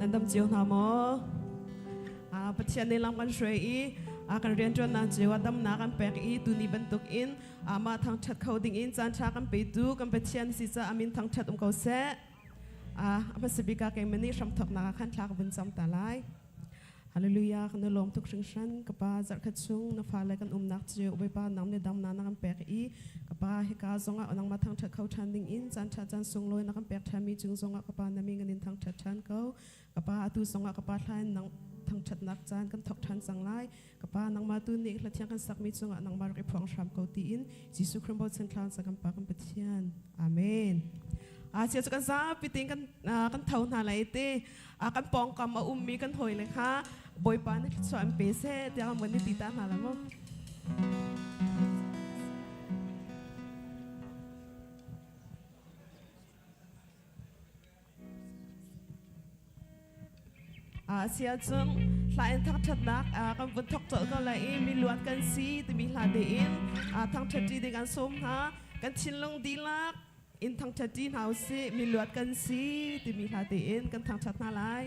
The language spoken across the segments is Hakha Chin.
Nan dam cio hna maw? Pathian nih lam kan hruai i kan rianṭuannak cio ah damnak kan pek i tuni bantuk in amah thangṭhat kho ding in caan ṭha kan petu kan Pathian si caah a min thangṭhat um ko seh. A hmasa bik ah keimah nih hramthawknak ah khan thla ka vun cam ta lai. Hallelujah kan i lawm tuk hringhran ka pa zarhkhat chung na fale kan umnak cio Bawipa nang nih damnak na kan pek i ka pa hika zongah nangmah thangṭhat kho ṭhan ding in caan ṭha caan sunglawi na kan pek ṭhanmi cung zongah ka pa na min kan in thangṭhat ṭhan ko. Ka pa atu zongah ka pa hla in nang thangṭhatnak caan kan thawk ṭhan cang lai. Ka pa nangmah tu nih hla thiang kan sakmi cungah nangmah rak i phuang hram ko tiin Jesuh Khrih bochan thla sa kan pa kan Pathian. Amen. A sia cu kan zapi tein kan kan tho hna lai te kan pawngkam a ummi kan hawile kha Bawipa nih thluachuah an pe seh tiah kan von i ti ta hna la mu. A si ahcun hla in thangṭhatnak kan vun thawk colh ko lai i mi luat kan si timi hla tein thangṭhatṭi ding an sawm hna. Kan thinlung dihlak in thangṭhatṭi hna usih mi luat kan si timi hla tein kan thangṭhat hna lai.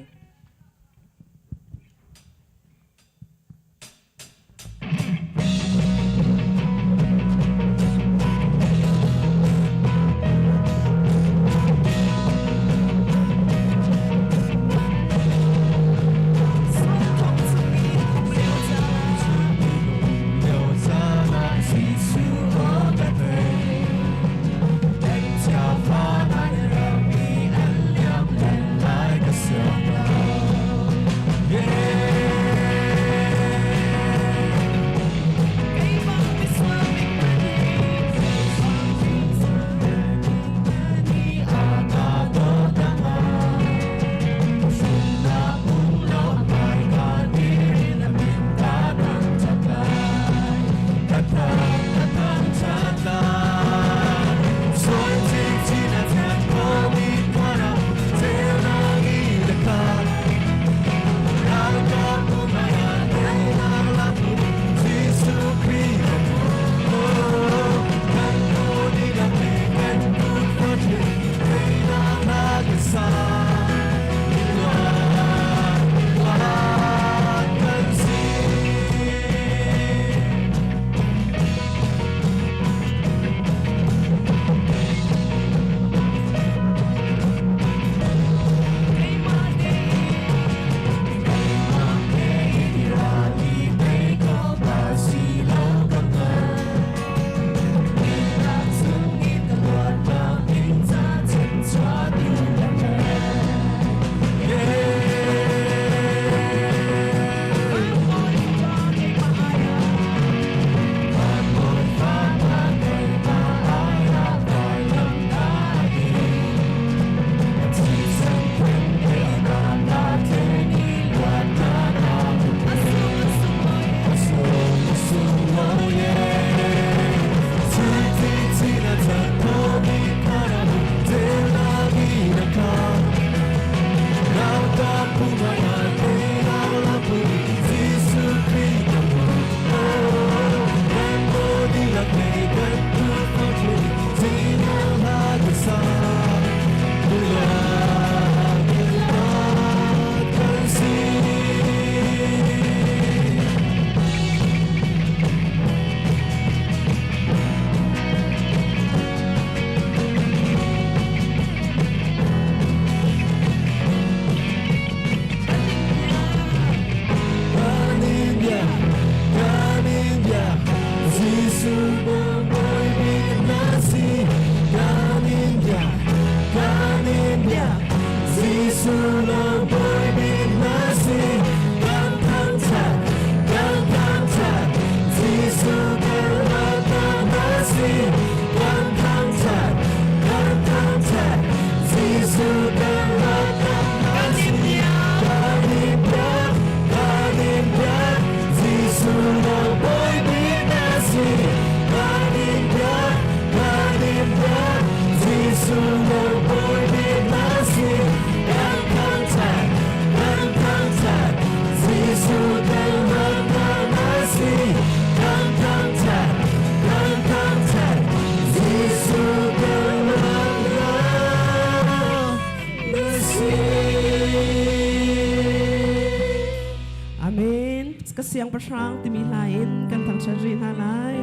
Siangpahrang timi hla in kan thangṭhat rih hna lai.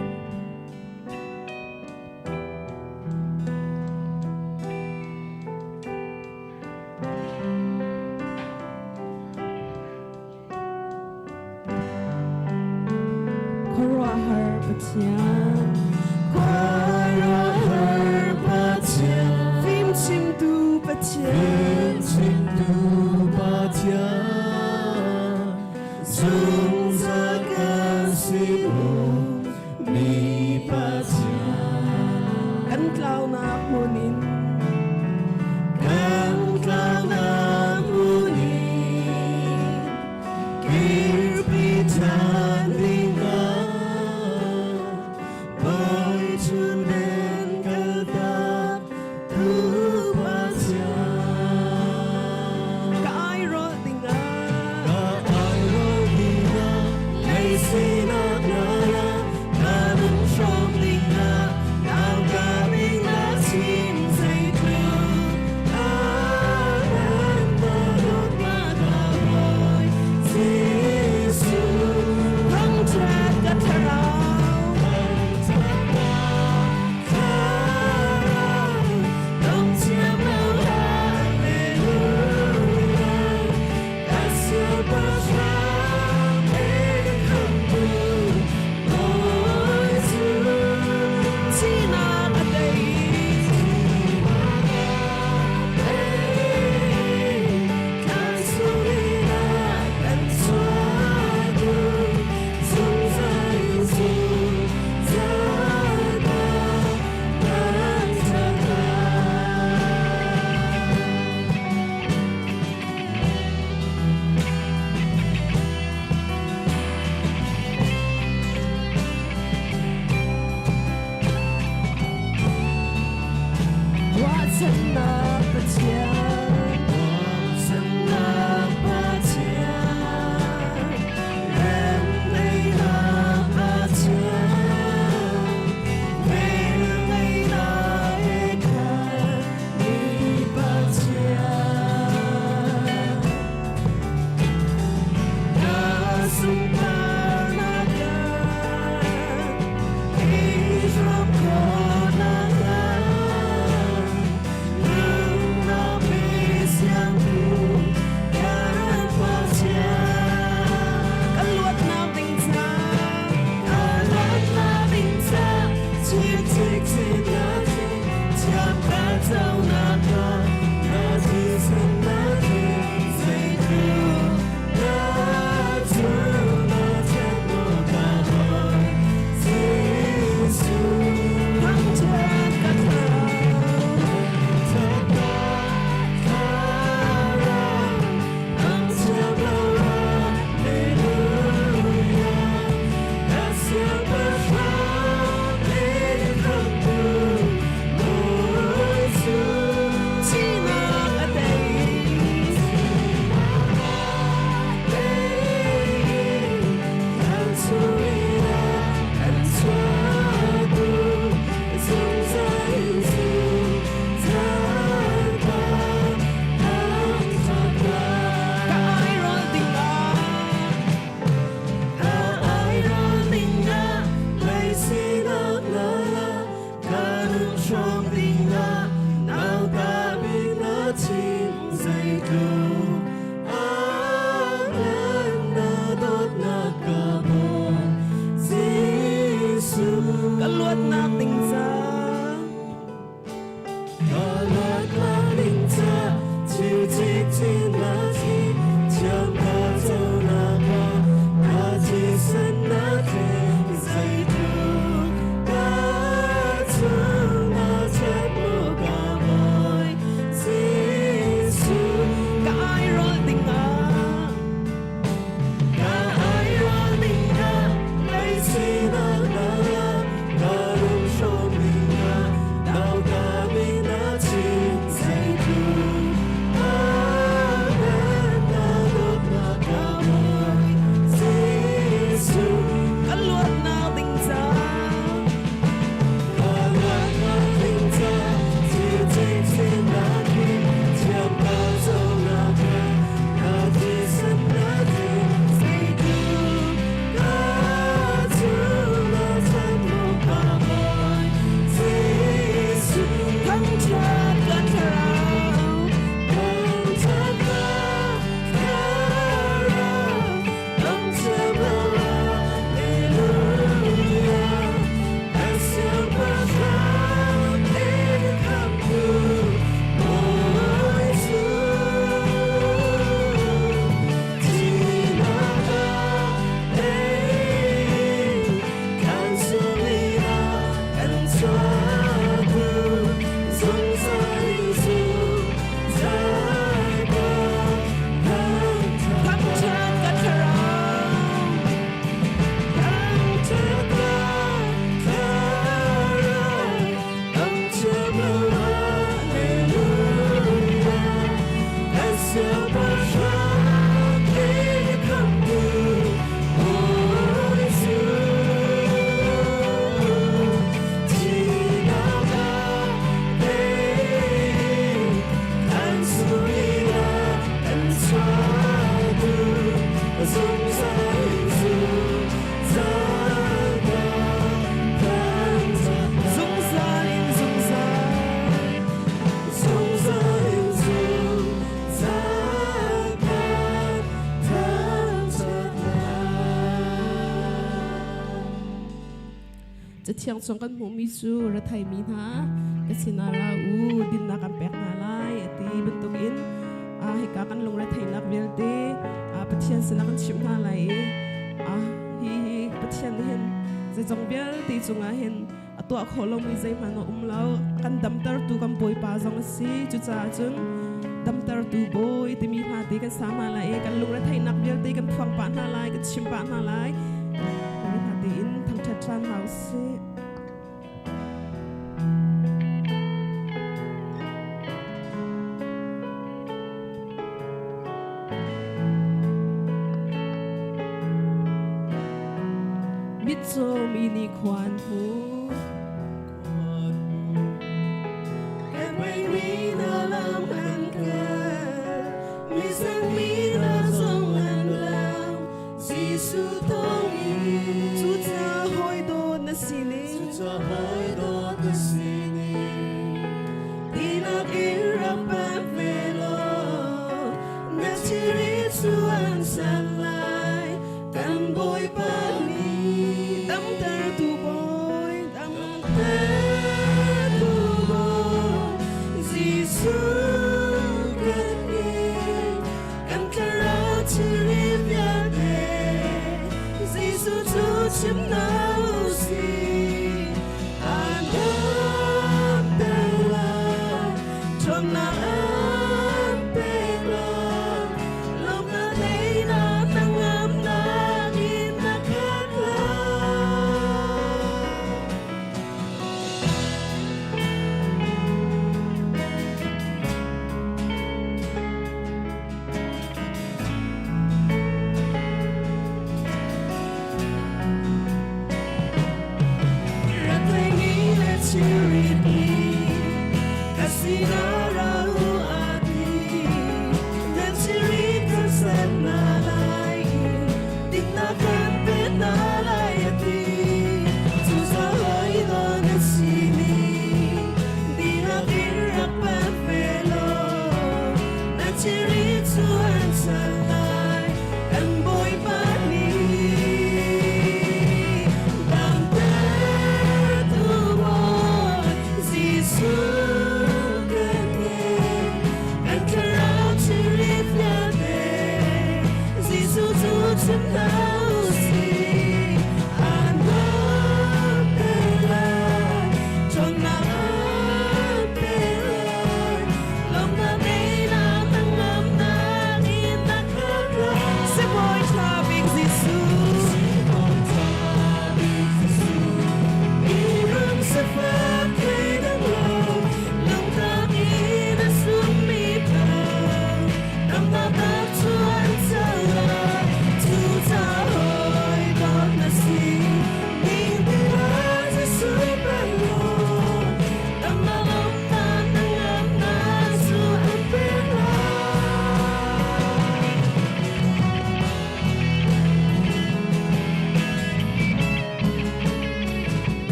Khuaruahhar Pathian, Khuaruahhar Pathian, fimchimtu Pathian, Fimchimtu Pathian, zungzal kan sin mi Pathian. Kan tlaunak hmun in, Kan tlaunak hmun in, kirpi ṭhan dingah, Bawi chun kaltak tu Pathian. Ka airawl dingah, Ka airawl dingah, lei sinak nana, ka nun hrawm dingah, nau ka min na chim zeitluk a ngan na dawtnak ka Bawi Jesuh. Thangṭhat ka thlarau, Thangṭhat ka thlarau, dong thiam lo hallelujah. Ka siangpahrang e khamtu Bawi Jesuh. Thihnak a tei, Ruahchannak Pathian, Pathian, remdaihnak Pathian, velngeihnak he khat mi Pathian. Na sunparnak ah i hrawm khawhnak ah, nunnak pe Cathiang chung kan hmuhmi cu retheimi hna ka sinah ra u, dinnak kan pek hna lai a ti bantukin hika kan lungretheihnak vialte Pathian sinah kan chimh hna lai i hi hi Pathian nih hin zeizong vialte cungah hin a tuah khawh lomi zeihmanh a um lo. Kan damtertu kan Bawipa zong a si. Cucaah cun damtertu Bawi timi hla te kan sa hna lai i kan lungretheihnak vialte kan phuang pah hna lai, kan chim pah hna lai. Timi hla tein thangṭhat ṭhan hna u sih. Mitcaw mi nih khuan hmu. Kan mi na lam an kal, mi sang mi na zong an lam, Jesuh thawngin. Cucaah hawi dawt na sining. Cucaah hawi dawt na sining. Tinak in rak pek ve law, na thilri cu an san lai, kan Bawipa nih. Damtertu Bawi, Damtertu Bawi, Jesuh kan ngei, kan thlarau thilri vialte, Jesuh cu chim hna u sih. An damter lai, ṭhawnnak an pek lai, lawmhnak teinak hnangamnak in na khat lai. Rathaimi le thilrit nih ka sinah ra u.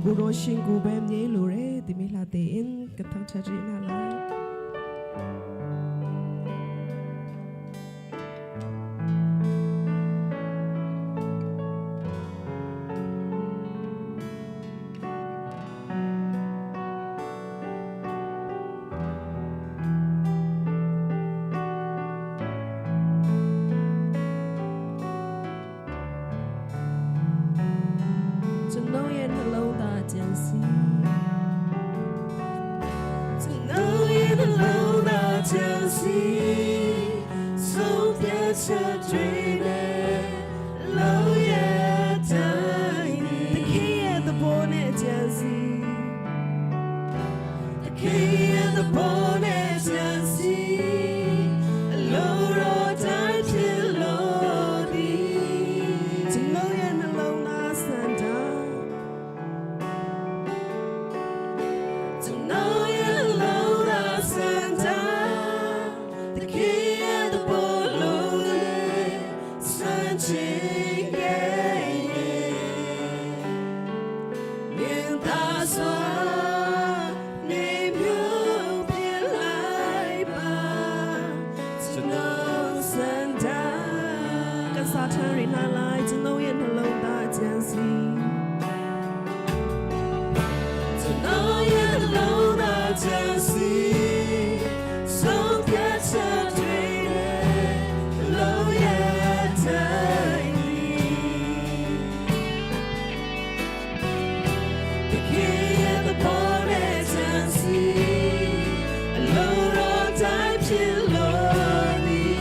ကိုရောရှင်ကိုပဲမြဲလို့ရဲဒီမိလာတဲ့င်ကထချရီနာလာ ကျွန်တော်ရဲ့နှလုံးသားကြံစီ ကျွန်တော်ရဲ့နှလုံးသားကြံစီဆုံးဖြတ်ချက်တွေနဲ့လုံးရတိုင်း တခင်ရဲ့သဘောနဲ့ကြံစီ တခင်ရဲ့သဘောနဲ့ကြံစီအလိုတော်တိုင်းဖြစ်လို့သည် ကျွန်တော်ရဲ့နှလုံးသားစံတာ ကျွန်တော်ရဲ့လုံးသားစံတာတခင်ရဲ့သဘောလို့လေစံချင်ခဲ့ရင်မြင်သာစွာနေမျိုးပြလိုက်ပါကျွန်တော်စံတာ ကစားထန်ရီနာလိုက်ကျွန်တော်ရဲ့နှလုံးသားကြံစီ ကျွန်တော်ရဲ့လုံးသားချင်စီဆုံးဖြတ်ချက်တွေနဲ့လုံးရတိုင်းတကယ်ရဲ့သဘောနဲ့ချင်စီအလိုတော်တိုင်းဖြစ်လို့သည်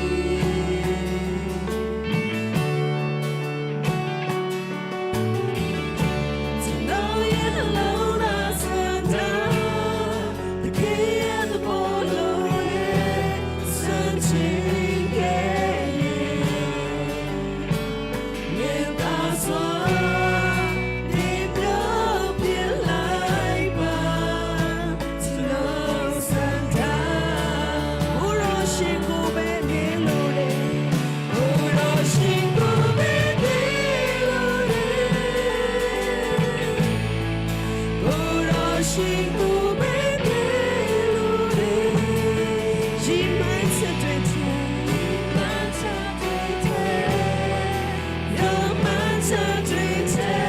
ကျွန်တော်ရဲ့နှလုံးသားစံတာတကယ်ရဲ့သဘောလို့ရဲ့စံချင်ခဲ့ရင်မြင်သာစွာနေပြောပြလိုက်ပါကျွန်တော်စံတာ ဘုရောရှင်ကိုပဲမြင်လို့တယ် ဘုရားရှင်ကိုပဲပြေလို့လေဘုရားရှင်ကိုပဲပြေလို့လေ ရီမိုင်းချက်တွေချင် မချတဲ့တဲ့ရမချတဲ့တဲ့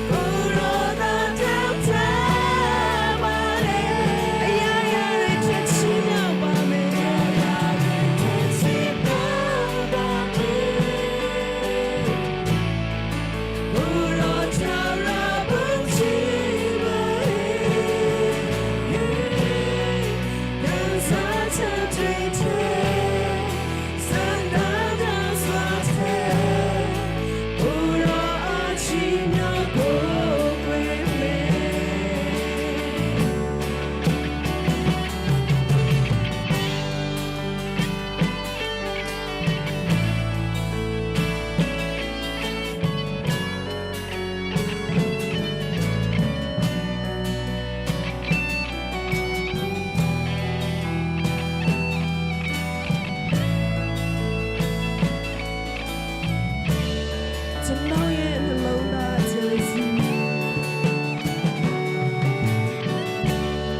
ဘုရားသာတောင်းတပါလေ အရာရာတွေချက်ချင်းမြောက်ပါမယ် ချစ်ပါပါလေဘုရားချရာဘုချီပါလေကန်စားချတဲ့တဲ့စန္ဒာစွာတဲ့ဘုရားအချီမြောက်ကိုွယ်မေ ကျွန်တော်ရဲ့နှလုံးသားကြံစီ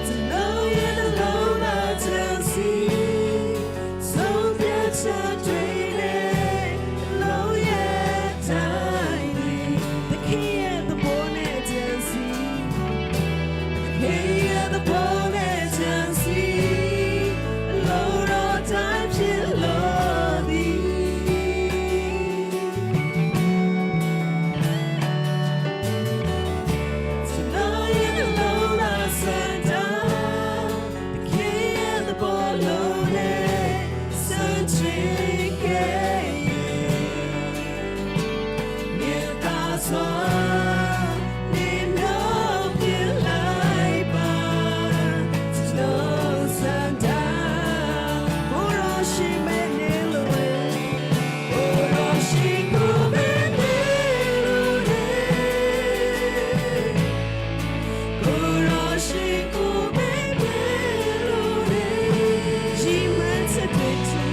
ကျွန်တော်ရဲ့နှလုံးသားချင်စီဆုံးဖြတ်ချက်တွေနဲ့လုံးရဲ့တိုင်းဒီ တခင်ရဲ့သဘောနဲ့ကြံစီ ခင်ရဲ့သဘောနဲ့ချင်စီအလိုတော်တိုင်းဖြစ်လို့သည်ကျွန်တော်ရဲ့နှလုံးသားစံတာတခင်ရဲ့သဘောလို့နဲ့စံချင်ခဲ့ရင်မြင်သာစွာနေမျိုးပြလိုက်ပါကျွန်တော်စံတာ ဘုရောရှင်ပဲနေလို့ ဘုရားရှိခိုးပဲနေလို့လေဘုရားရှိခိုးပဲနေလို့လေ ရီမိုင်းချက်တွေချင်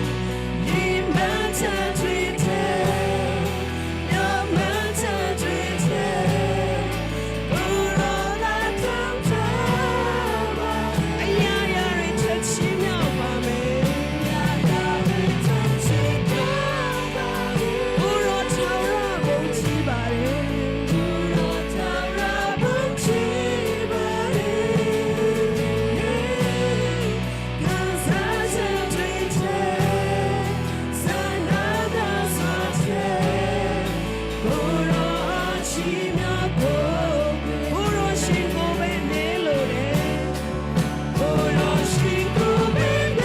ဒီမချတွေတဲ့ညမချတွေတဲ့奇妙可贵，不若辛苦被你落的，不若辛苦被你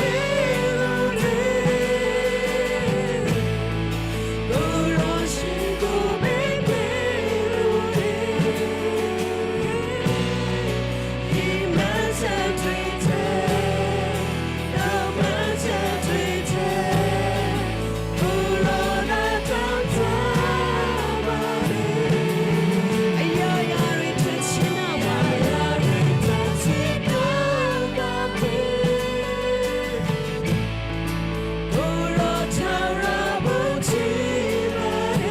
落的，不若辛苦被你落的。你们在追着，他们在追着，不若那当作巴的，哎呀呀，瑞特奇那巴呀，瑞特奇那巴贝。不若ထာ若不起巴嘿，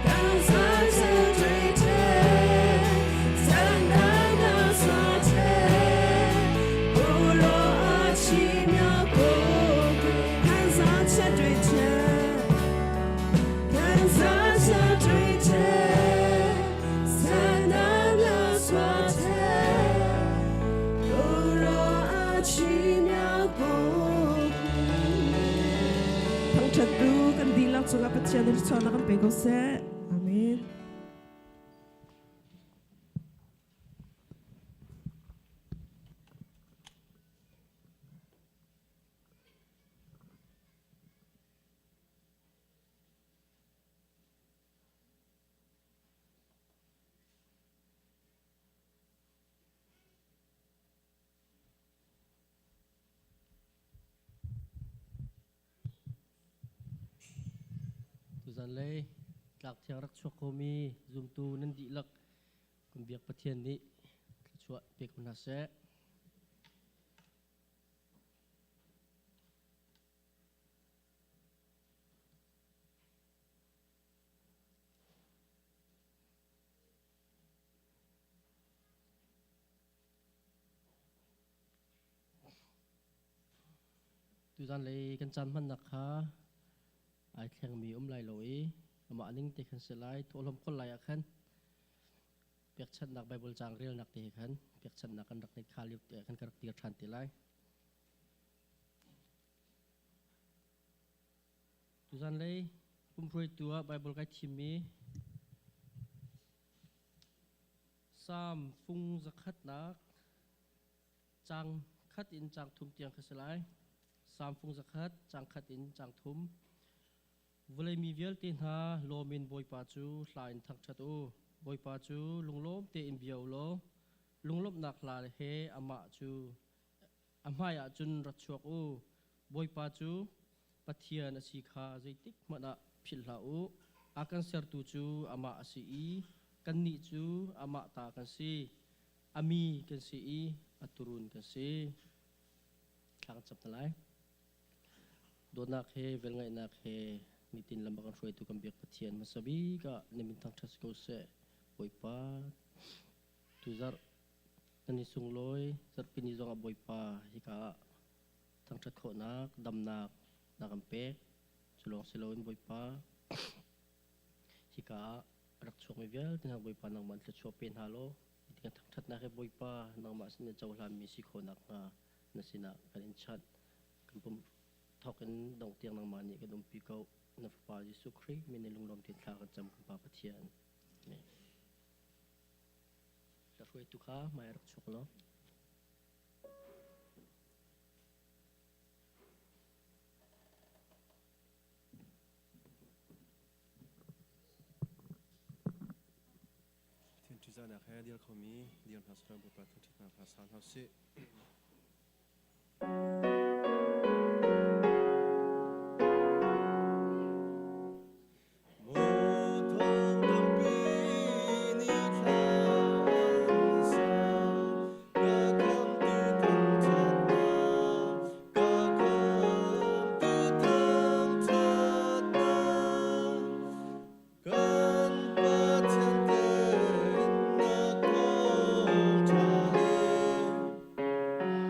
当山山追着，山那那山着，不若阿奇妙可贵，看山山追着，看山山追着，山那那山着。不若阿奇妙可 Thangṭhat tu kan dihlak cungah Pathian nih thluachuahnak kan pe ko seh. Amen. Tuzan lei tlak thiang rak chuak khomi zumtu nan dihlak kan biak Pathian nih thluachuah pe ko hna seh. Tuzan lei kan caan hmannak kha ai thlengmi um lai lo i amah ning te khan si lai. Thawhlawm khol lai ah khan pekchanhnak Bible caang relnak te he khan pekchanhnak kan rak nei kha lio te khan ka rak dir ṭhan te lai. Tuzan lei pumhruaitu ah Bible kai thimmi Psalm fung zakhatnak caang khat in caang thum tiang kha si lai. Psalm fung zakhat caang khat in caang thum. Vawlei mi vialte hna lawm in Bawipa cu hla in thangṭhat u. Bawipa cu lunglawm tein bia u law lunglawmhnak hla he amah cu a hmaiah cun ra chuak u. Bawipa cu Pathian a si kha zeitik hmanh ah philh hlah u. A kan sertu cu amah a si i kannih cu amah ta kan si. A mi kan si i a turun kan si. Thla kan cam hna lai. Dawtnak he velngeihnak he nitin lam a kan hruaitu kan biak Pathian hmasa bik ah na min thangṭhat si ko seh. Bawipa, tuzarh nan i sunglawi zarhpi ni zongah Bawipa hika ah thangṭhat khawhnak, damnak na kan pek. Cu lawng si loin Bawipa, hika ah a rak chuakmi vialte hna Bawipa nangmah in thluachuah pe hna law, nitin kan thangṭhatnak hi Bawipa nangmah sin in cohlanmi si khawh nakhnga na sinah kan in chanh. Kan pum thawk in dong tiang nangmah nih kan umpi ko. Na Fapa Jesuh Khrih min in lunglawm tein thla kan cam kan Pa Pathian. Amen. Hla hruaitu kha hmai rak chuak law. Pathian ṭihzahnak he dir khomi dir hna selaw Bawipa thangṭhatnak hla sa hna usih. Maw thawng tampi nih thla an sa, ka khamtu thangṭhatnak, ka khamtu thangṭhatnak. Kan Pathian pennak thawngṭha le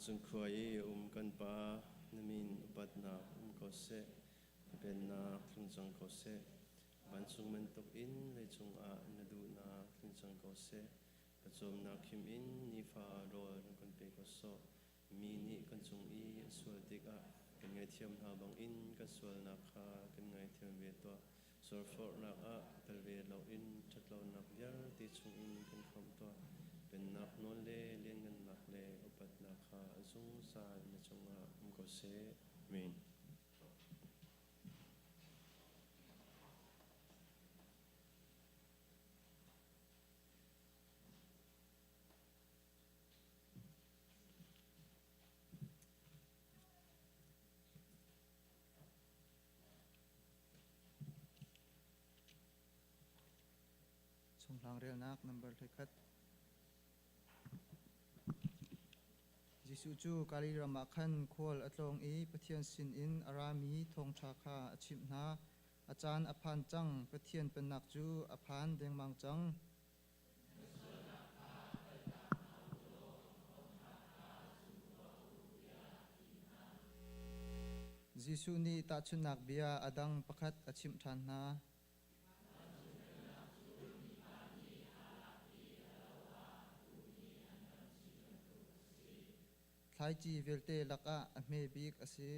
Vancung khua i a um kan Pa, na min upatnak um ko seh, na pennak tlung cang ko seh. Vancung bantuk in leicung ah na duhnak tling cang ko seh. Pawcawmnak khim in nifa rawl run kan pe ko sawh. Mi nih kan cung i an sual tikah kan ngaithiam hna bangin kan sualnak kha kan ngaithiam ve tuah. Sualforhnak ah tel ve loin ṭhatlonak vialte chungin kan khamh tuah. Pennak nawl le lianngannak le upatnak kha a zungzal na cungah um ko seh. Amen. Chunghlang relnak number 11. Jesuh cu Galili ram ah khan khual a tlawng i Pathian sinin a rami thawngṭha kha a chimh hna. A caan a phan cang, Pathian Pennak cu a phan dengmang cang. Jesuh nih tahchunhnak bia a dang pakhat a chimh ṭhan hna. Thlaici vialte lakah a hme bik a si.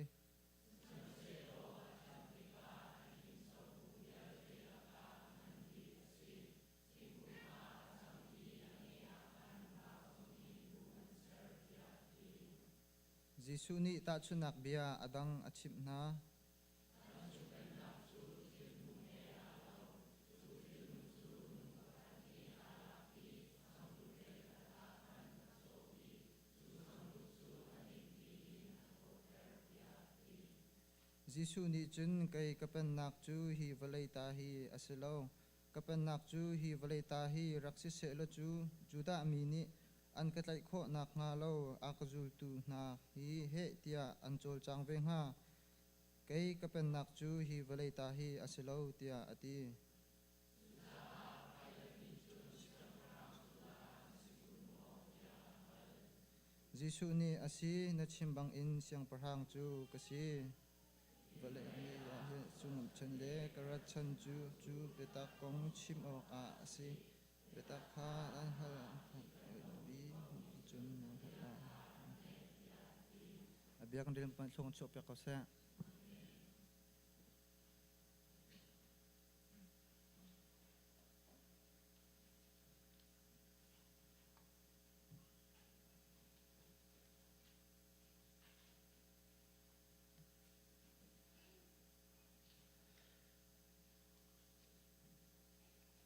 Jesuh nih tahchunhnak bia a dang a chimh hna. Jesuh nih cun kei ka pennak cu hi vawlei ta hi a si lo. Ka pennak cu hi vawlei ta hi rak si sehlaw cu Judah mi nih an ka tlaih khawh nakhnga lo a ka zultu hna hi heh tiah an cawlcang ve hnga. Kei ka pennak cu hi vawlei ta hi a si lo, tiah a ti. Jesuh nih a si, na chim bangin siangpahrang cu ka si. Vawlei ah hin cungam chan le ka rat chan cu cu biatak kong chim awkah a si. Biatak kha an hal bi cun a bia kan rel thlung chuah piak ko seh.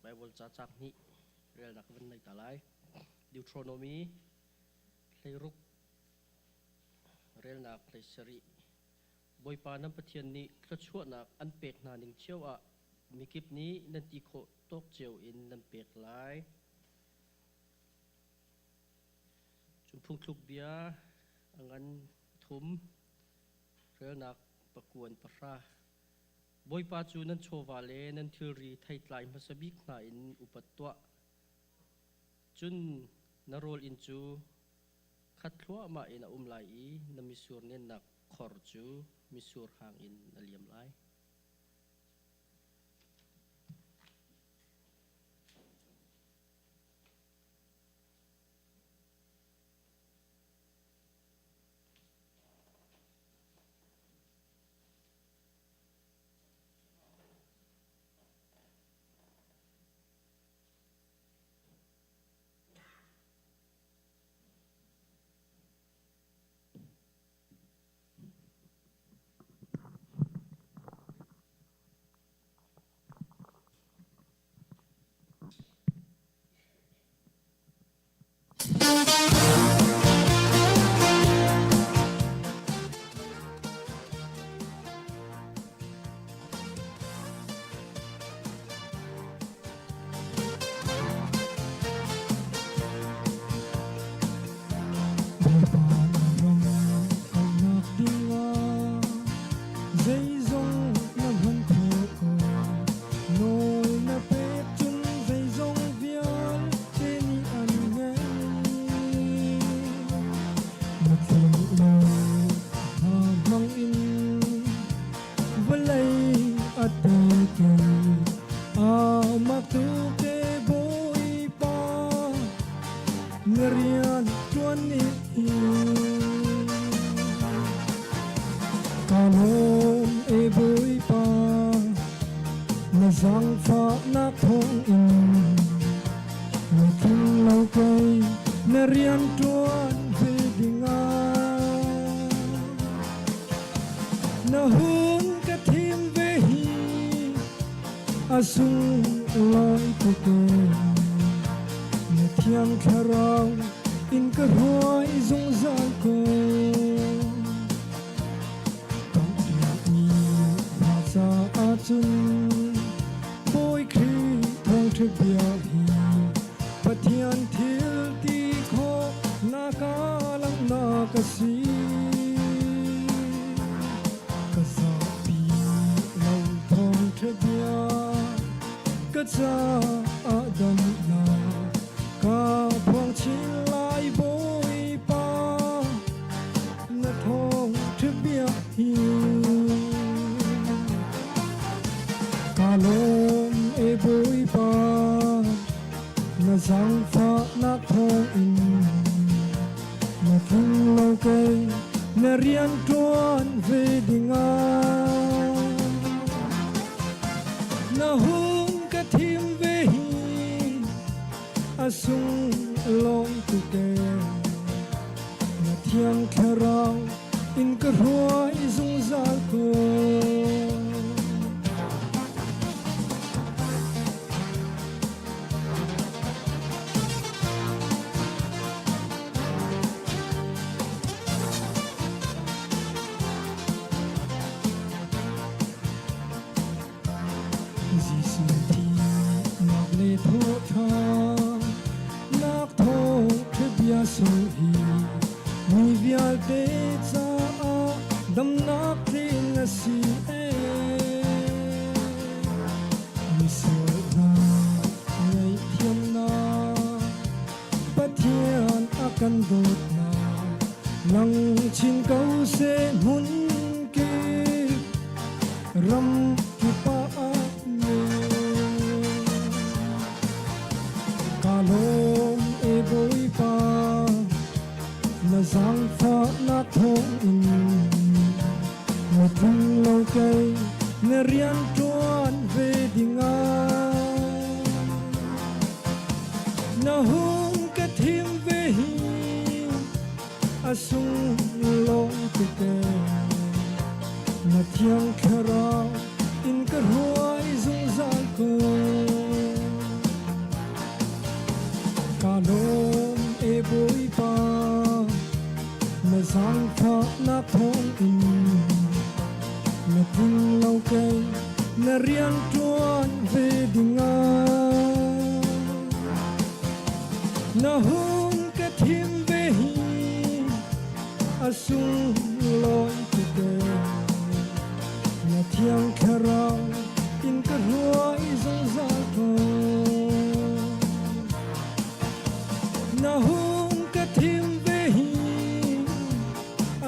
Bible ca cak hnih relnak van nei ta lai. Deuteronomy 16 relnak 17. Bawipa nan Pathian nih thluachuahnak an pek hna ning cio ah mikip nih nan ti khawh tawk cio in nan pek lai. Cun phungthluk bia a ngan thum relnak pakuan pahra. Bawipa cu nan chawva le nan thilri theitlai hmasa bik hna in upat tuah. Cun na rawl inn cu khat thluahmah in a um lai i na mitsur nennak khor cu mitsur hang in a liam lai. Na rian ṭuan ni Ka lawm e Bawipa, na zaangfahnak thawngin na tling lo kei na rian ṭuan ve dingah na hun ka thim ve hi a sunglawi tuk e. Na thiang thlarau in ka hruai zungzal ko. Kampiakmi hna caah cun Bawi Khrih thawngṭha bia hi Pathian thil ti khawh nak ah langhnak a si. Ka zapi lo thawngṭha bia ka caah damnak ka phuang chin lai Bawipa na thawngṭha bia hi. Ka lawm e Bawipa na zaangfahnak thawngin na tling lo kei na rian ṭuan ve dingah na hung ka thim ve hi a sung tuk e na thiang thlarau in ka hruai zungzal ko. Jesuh thihnak le thawhṭhan nak thawngṭha bia sung hi mi vialte caah damnak tling a si ee. Misual hna ngaihthiamnak Pathian a kan dawtnak lang chin ko seh hmun kip ram kip ah Ka lawm e Bawipa na zaangfahnak thawngin na tlung lo kei na rian ṭuan ve dingah na hung ka thim ve hi a sunglawi tuk e na thiang thlarau in ka hruai zungzal ko ka lawm e Bawipa na zaangfahnak thawngin na tling lo kei na rian ṭuan ve dingah na hung ka thim ve hi a sunglawi tuk e na thiang thlarau in ka hruai zungzal ko na hung ka thim ve hi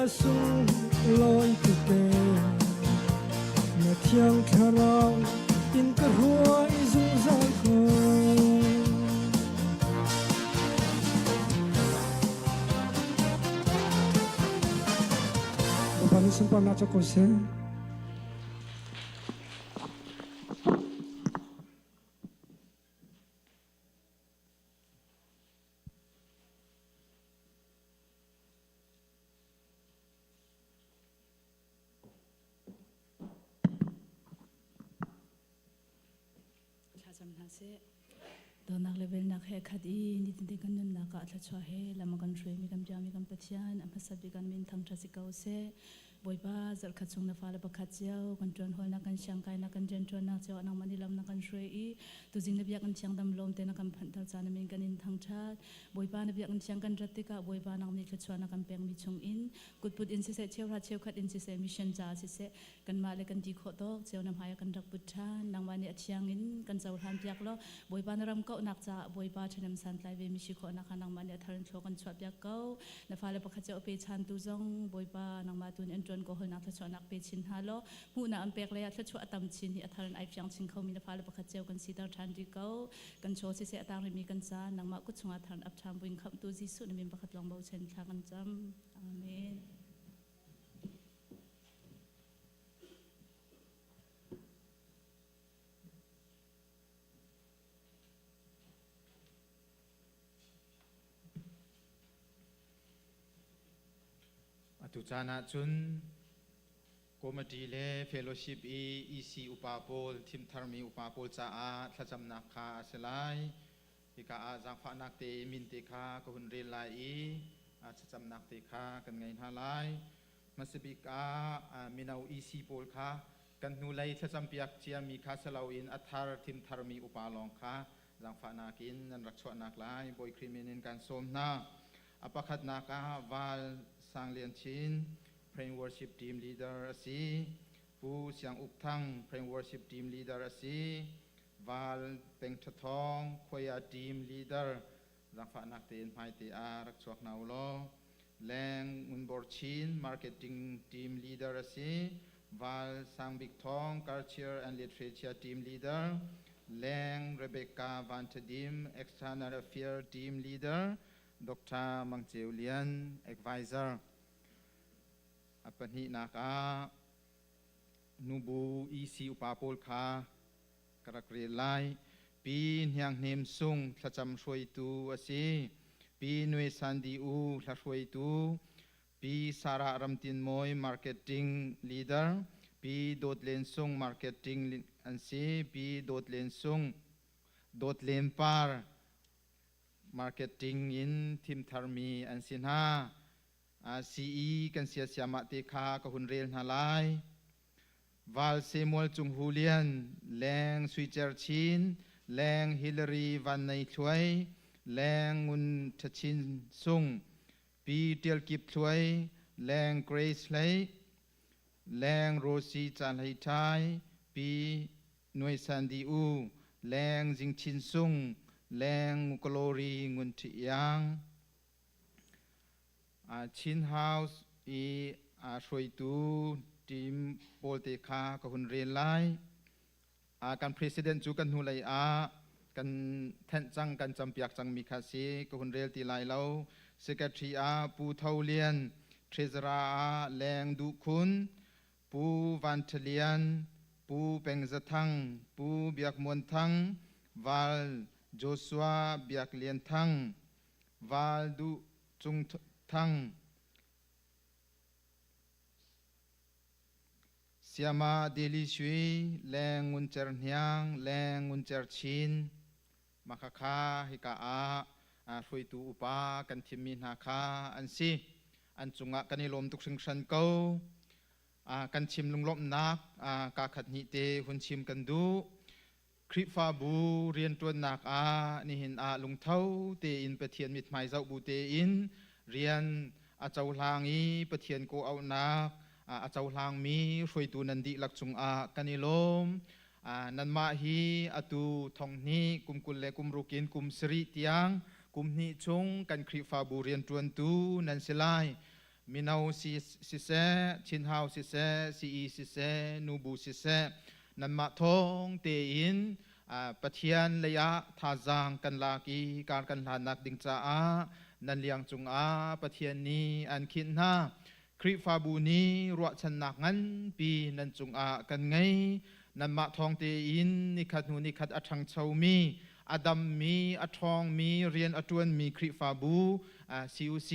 a sunglawi tuk e na thiang thlarau in ka hruai zungzal ko. Bapak ni sunparnak cu ko seh. Thlacam hna seh. Dawtnak le velnak he khat i nitinte kan nunnak ah thluachuah he lam a kan hruaimi kan biakmi kan Pathian a hmasa bik an min thangṭhat si ko seh. Bawipa zarhkhat chung na fale pakhat cio kan ṭuan hawlnak kan siangkainak kan rianṭuannak cio ah nangmah nih lam na kan hruai i tuzing na biakinn thiang dam lawm te na kan phanhter caan na min kan in thangṭhat. Bawipa na biakinn thiang kan rat tikah Bawipa nang nih thluachuah na kan pekmi chung in kutput in siseh cheuhra cheukhat in siseh mission caah siseh kanmah le kan ti khawh tawk cio na hmai ah kan rak put ṭhan nangmah nih a thiang in kan cohlan piak law Bawipa na ram kauhnak caah Bawipa ṭhahnem santlai ve mi si khawhnak kha nangmah nih a thar in thlua kan chuah piak ko na fale pakhat cio pe chantu zong Bawipa nangmah tu nih an ṭuan. ṭuan ko holnak thluachuahnak pe chin hna law hmuhnak an pek lei ah thluachuah a tam chin hi a thar in ai fiang chin khomi na fale pakhat cio kan siter ṭhan rih ko. Kan chaw siseh a tang rihmi kan ca nangmah kut chungah thar in ap ṭhan buin khamhtu Jesuh na min pakhat lawng bochan thla kan cam. Amen. Atu caan ah cun committee le fellowship i EC upa pawl thimtharmi upa pawl caah thlacamnak kha a si lai. Hika ah zaangfahnak te min te kha ka hun rel lai i thlacamnak te kha kan ngei hna lai. Hmasabik ah mino EC pawl kha kan hnulei thlacampiak ciami kha si loin a thar thimtharmi upa lawng kha zaangfahnak in nan rak chuahnak lai Bawi Khrih min in kan sawm hna. A pakhatnak ah Val Sang Lian Chin, Praying Worship Team Leader a si. Pu Siang Uk Thang, Praying Worship Team Leader a si. Val Peng Tha Thawng, Khuaya Team Leader, zaangfahnak tein hmaite ah rak chuak hna u law. Leng Ngun Bor Chin, Marketing Team Leader a si. Val Sang Bik Thawng, Culture and Literature Team Leader. Leng Rebecca Van Thadim, External Affairs Team Leader. Dr. Mang Ceu Lian, Advisor. A pahnihnak ah nubu EC upa pawl kha ka rak rel lai. Pi Hniang Hnem Sung thlacam hruaitu a si. Pi Nui San Di U hla hruaitu. Pi Sarah Ram Tin Mawi marketing leader. Pi Dawt Len Sung marketing an si. Pi Dawt Len Sung Dawt Len Par marketing in thim tharmi an si hna. CE kan sia siamah te kha ka hun rel hna lai. Val Samuel Cung Hu Lian, Leng Sui Cer Chin, Leng Hillary Van Nei Thluai, Leng Ngun Tha Chin Sung, Pi Tial Kip Thluai, Leng Grace Hlei, Leng Rosie Ca Hlei Thai, Pi Nuai San Di U, Leng Jing Chin Sung, Leng Glory Ngun Ṭhi Iang. Chin House i hruaitu team pawl te kha ka hun rel lai. Kan president cu kan hnulei ah kan thenh cang kan campiak cangmi kha si ka hun rel ti lai lo. Secretary ah Pu Tho Lian, Treasurer ah Leng Duh Khun, Pu Van Ṭha Lian, Pu Peng Za Thang, Pu Biak Muan Thang, Val Joshua Biak Lian Thang, Val Duh Cung Thang, Siama Deli Sui, Leng Ngun Cer Hniang, Leng Ngun Cer Chin, Makhakha hika ah hruaitu upa kan thimmi hna kha an si. An cungah kan i lawm tuk hringhran ko. Kan chim lunglawmhnak kaa khat hnih te hun chim kan duh. Khrihfabu rianṭuannak ah nihin ah lungtho tein Pathian mithmai zoh bu tein rian a cohlang i Pathian kawhauhnak a cohlangmi hruaitu nan dihlak cungah kan i lawm. Nanmah hi atu thonghnih kum 20 le kum ruk in kum sarih tiang kum hnih chung kan Khrihfabu rianṭuantu nan si lai. Mino siseh, Chinhau siseh, CE siseh, nubu siseh, nanmah thawng tein Pathian lei ah thazaang kan lak i kar kan hlannak ding caah nan liang cungah Pathian nih an khinh hna. Khrihfabu nih ruahchannak nganpi nan cungah kan ngei. Nanmah thawng tein nikhat hnu nikhat a ṭhangchomi, a dammi, a ṭhawngmi, rian a ṭuanmi Khrihfabu CUC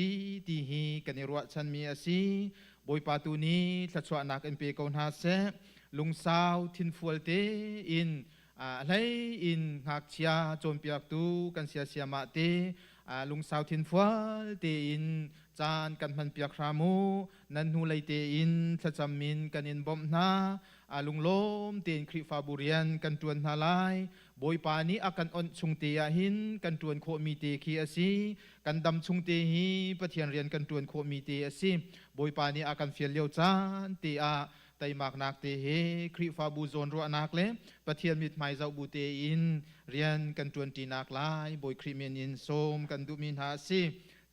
ti hi kan i ruahchanmi a si. Bawipa tu nih thluachuahnak in pe ko hna seh. Lungsau thinfual tein a hlei in ngakchia cawnpiaktu kan siasiamah te lungsau thinfual tein caan kan hmanpiak hram u. Nan hnulei tein thlacam in kan in bawmh hna. Lunglawm tein Khrihfabu rian kan ṭuan hna lai. Bawipa nih a kan onh chung te ah hin kan ṭuan khawhmi te khi a si. Kan dam chung te hi Pathian rian kan ṭuan khawhmi te a si. Bawipa nih a kan fial lio caan te ah teimaknak te he Khrihfabu zawnruahnak le Pathian mithmai zoh bu tein rian kan ṭuanṭinak lai Bawi Khrih min in sawm kan duhmi hna a si.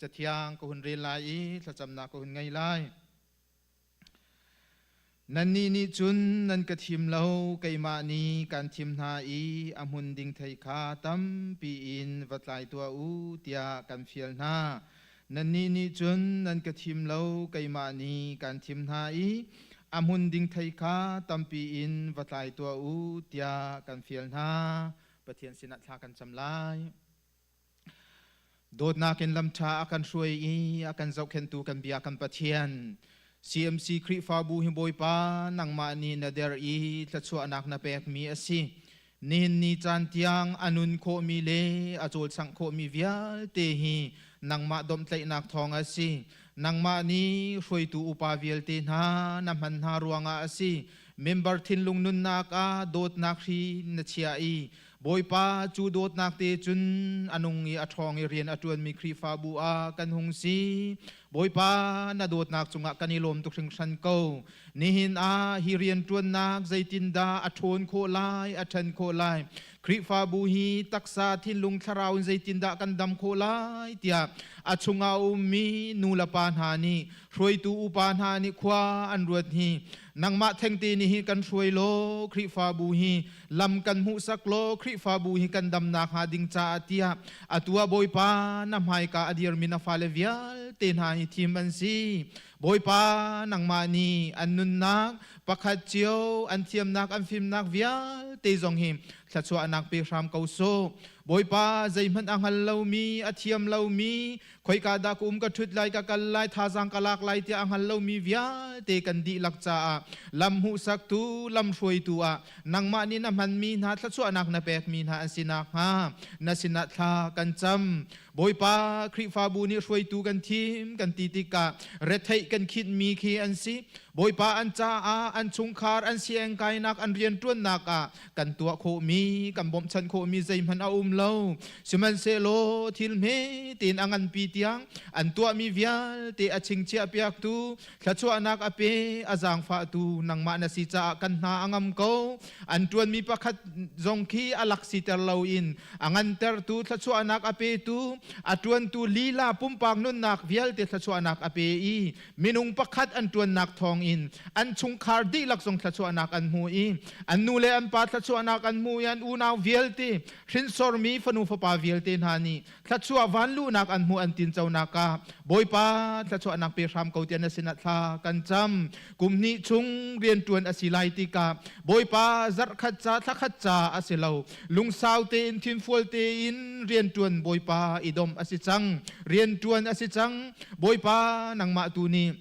Cathiang ka hun rel lai i thlacamnak ka hun ngei lai. Nannih nih cun nan ka thim lo, keimah nih kan thim hna i a hmun ding thei kha tampi in va tlai tuah u tiah kan fial hna. Nannih nih cun nan ka thim lo, keimah nih kan thim hna i a hmun ding thei kha tampi in va tlai tuah u tiah kan fial hna. Pathian sinah thla kan cam lai. Dawtnak in lamṭha a kan hruai i a kan zohkhenhtu kan bia kan Pathian, CMC Khrihfabu hi Bawipa nangmah nih na der i thluachuahnak na pekmi a si. Nihin ni caan tiang a nun khawhmi le a cawlcangh khawhmi vialte hi nangmah domhtlaihnak thawng a si. Nangmah nih hruaitu upa vialte hna na hman hna ruangah a si. Member thinlung nunnak ah dawtnak hri na chiah i Bawipa cu dawtnak te cun a nung i a ṭhawng i rian a ṭuanmi Khrihfabu ah kan hung si. Bawipa na dawtnak cungah kan i lawm tuk hringhran ko. Nihin ah hi rianṭuannak zeitindah a ṭhawn khawh lai, a ṭhan khawh lai? Khrihfabu hi taksa, thinlung, thlarau in zeitindah kan dam khawh lai tiah a chungah a ummi nu le pa hna nih hruaitu upa hna nih khua an ruat hi nangmah thengte nih hin kan hruai law Khrihfabu hi lam kan hmuhsak law Khrihfabu hi kan damnak hnga ding caah tiah atu ah Bawipa na hmaika a dirmi na fale vialte hna hi thim an si. Bawipa nangmah nih an nunnak pakhat cio an thiamnak an fimnak vialte zong hi thluachuahnak pe hram ko sawh. Bawipa zeihmanh a hngal lomi a thiam lomi khoika dah ka um ka ṭhut lai ka kal lai thazaang ka lak lai tiah a hngal lomi vialte kan dihlak caah lam hmuhsaktu lam hruaitu ah nangmah nih na hmanmi hna thluachuahnak na pekmi hna an si nakhnga na sinah thla kan cam. Bawipa, Khrihfabu nih hruaitu kan thim kan ti tikah retheih kan khinhmi khi an si. Bawipa, an caah an chungkhar an siang kainak an rianṭuannak ah kan tuah khawhmi kan bawmhchanh khawhmi zeihmanh a um lo. Sihmanhsehlaw thil hme tein a nganpi tiang an tuahmi vialte a chingchiah piaktu thluachuahnak a pe a zaangfahtu nangmah na si caah kan hna a ngam ko. An ṭuanmi pakhat zong khi a lak siter loin a ngantertu thluachuahnak a petu a ṭuantu lila pumpak nunnak vialte thluachuahnak a pe i minung pakhat an ṭuannak thawngin an chungkhar dihlak zong thluachuahnak an hmu i an nu le an pa thluachuahnak an hmu i an unau vialte hrinsormi fanu fapa vialte hna nih thluachuah vanluhnak an hmuh an tinconak ah Bawipa thluachuahnak pe hram ko tiah na sinah thla kan cam. Kum hnih chung rianṭuan a si lai tikah Bawipa zarhkhat ca thlakhat ca a si lo, lungsau tein thinfual tein rianṭuan Bawipa i domh a si cang, rianṭuan a si cang. Bawipa nangmah tu nih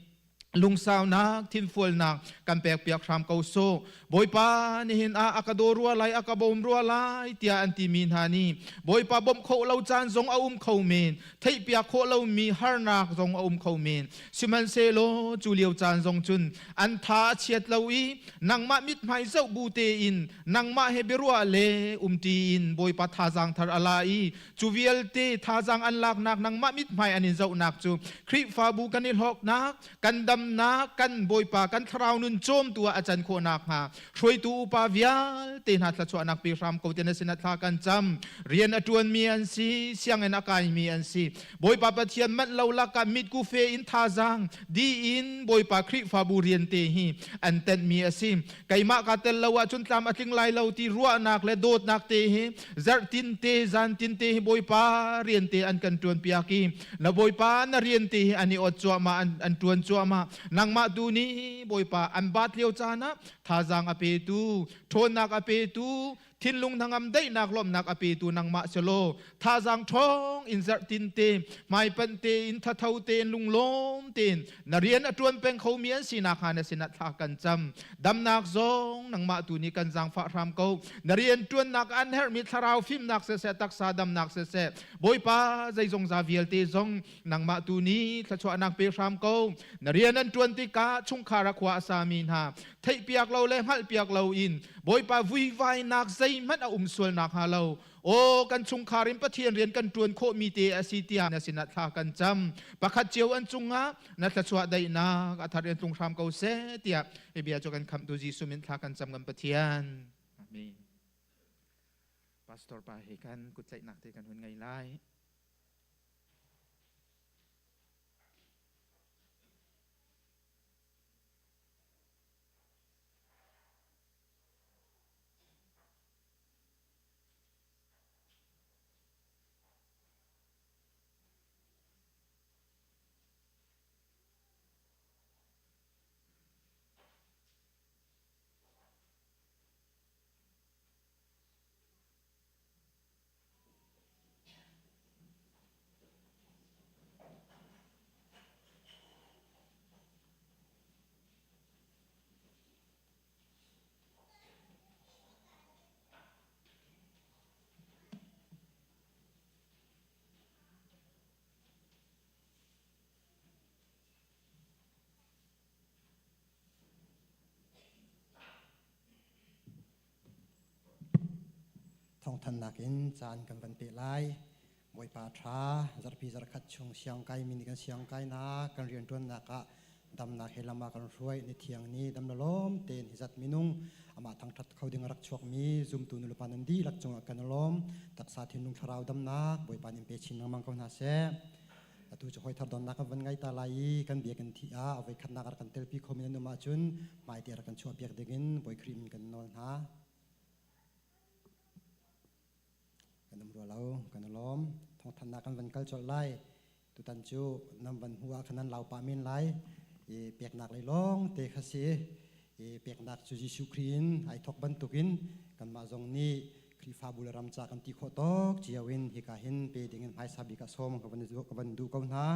lungsaunak thinfualnak kan pekpiak hram ko sawh. Bawipa, nihin ah a ka daw rua lai, a ka bawm rua lai tiah an timi hna nih Bawipa bawmh khawh lo caan zong a um kho men, theihpiak khawh lomi harnak zong a um kho men. Sihmanhsehlaw cu lio caan zong cun an tha a chiat lo i nangmah mithmai zoh bu tein nangmah he biaruah le umṭi in Bawipa thazaang thar a la i cu vialte thazaang an laknak nangmah mithmai an in zohnak cu Khrihfabu kan i hlawknak, kan damnak, kan Bawipa kan thlarau nun cawmtu ah a can khawh nakhnga hruaitu upa vialte hna thluachuahnak pe hram ko te na sinah thla kan cam. Rian a ṭuanmi an si, sianginn a kaimi an si. Bawipa Pathian manh lo lakah mitku fe in thazaang di in Bawipa Khrihfabu rian te hi an tenhmi a si. Keimah ka tel lo ahcun tlam a tling lai lo ti ruahnak le dawtnak te hi zarhtin te zantin te hi Bawipa rian te an kan ṭuan piak i na Bawipa na rian te hi an i ot cuahmah, an ṭuan cuahmah. Nangmah tu nih Bawipa an baat lio caan ah thazaang a petu, ṭhawnnak a petu, thinlung hnangam daihnak lawmhnak a petu nangmah si law thazaang ṭhawng in zarhtin te hmaipanh tein thatho tein lunglawm tein na rian a ṭuan peng khomi an sinak hnga na sinah thla kan cam. Damnak zong nangmah tu nih kan zaangfah hram ko. Na rian ṭuannak an herhmi thlarau fimnak siseh, taksa damnak siseh, Bawipa zeizongza vialte zong nangmah tu nih thluachuahnak pe hram ko. Na rian an ṭuan tikah chungkhar a khua a sami hna theihpiak lo le hngalhpiak lo in Bawipa vuivainak zeihmanh a um sual nakhnga lo, aw kan chungkhar in Pathian rian kan ṭuan khawhmi te a si tiah na sinah thla kan cam. Pakhat cio an cungah na thluachuah daihnak a thar in tlung hram ko seh tiah hi bia cu kan khamhtu Jesuh min thla kan cam kan Pathian. Amen. Pastor pa he kan kuttlaihnak te kan hun ngei lai. Thawngthannak in caan kan van peh lai. Bawipa ṭha, zarhpi zarhkhat chung siangkai mi nih kan siangkainak, kan rianṭuannak ah damnak he lam ah kan hruai. Ni thiang ni dam le lawm tein hi zat minung amah thangṭhat kho ding a rak chuakmi zumtu nulepa nan dihlak cungah kan i lawm. Taksa thinlung thlarau damnak Bawipa nih in pe chin lengmang ko hna seh. Atu cu hawi thar donnak kan van ngai ta lai i kan biakinn thi ah a voikhatnak rak kan telpi khomi nan um ahcun hmaite rak kan chuahpiak dingin Bawi Khrih min kan nawl hna. Kan um rua lo, kan i lawm. Thawngthannak kan van kal colh lai. Tutan cu nan van hmu ah khan nan lau pah men lai. I peknak lei lawng te kha si. I peknak cu Jesuh Khrih in ai thawk bantukin kanmah zong nih Khrihfabu le ram ca kan ti khawh tawk cio in hika hin pe dingin hmaisa bik ah sawm ka van duh ko hna.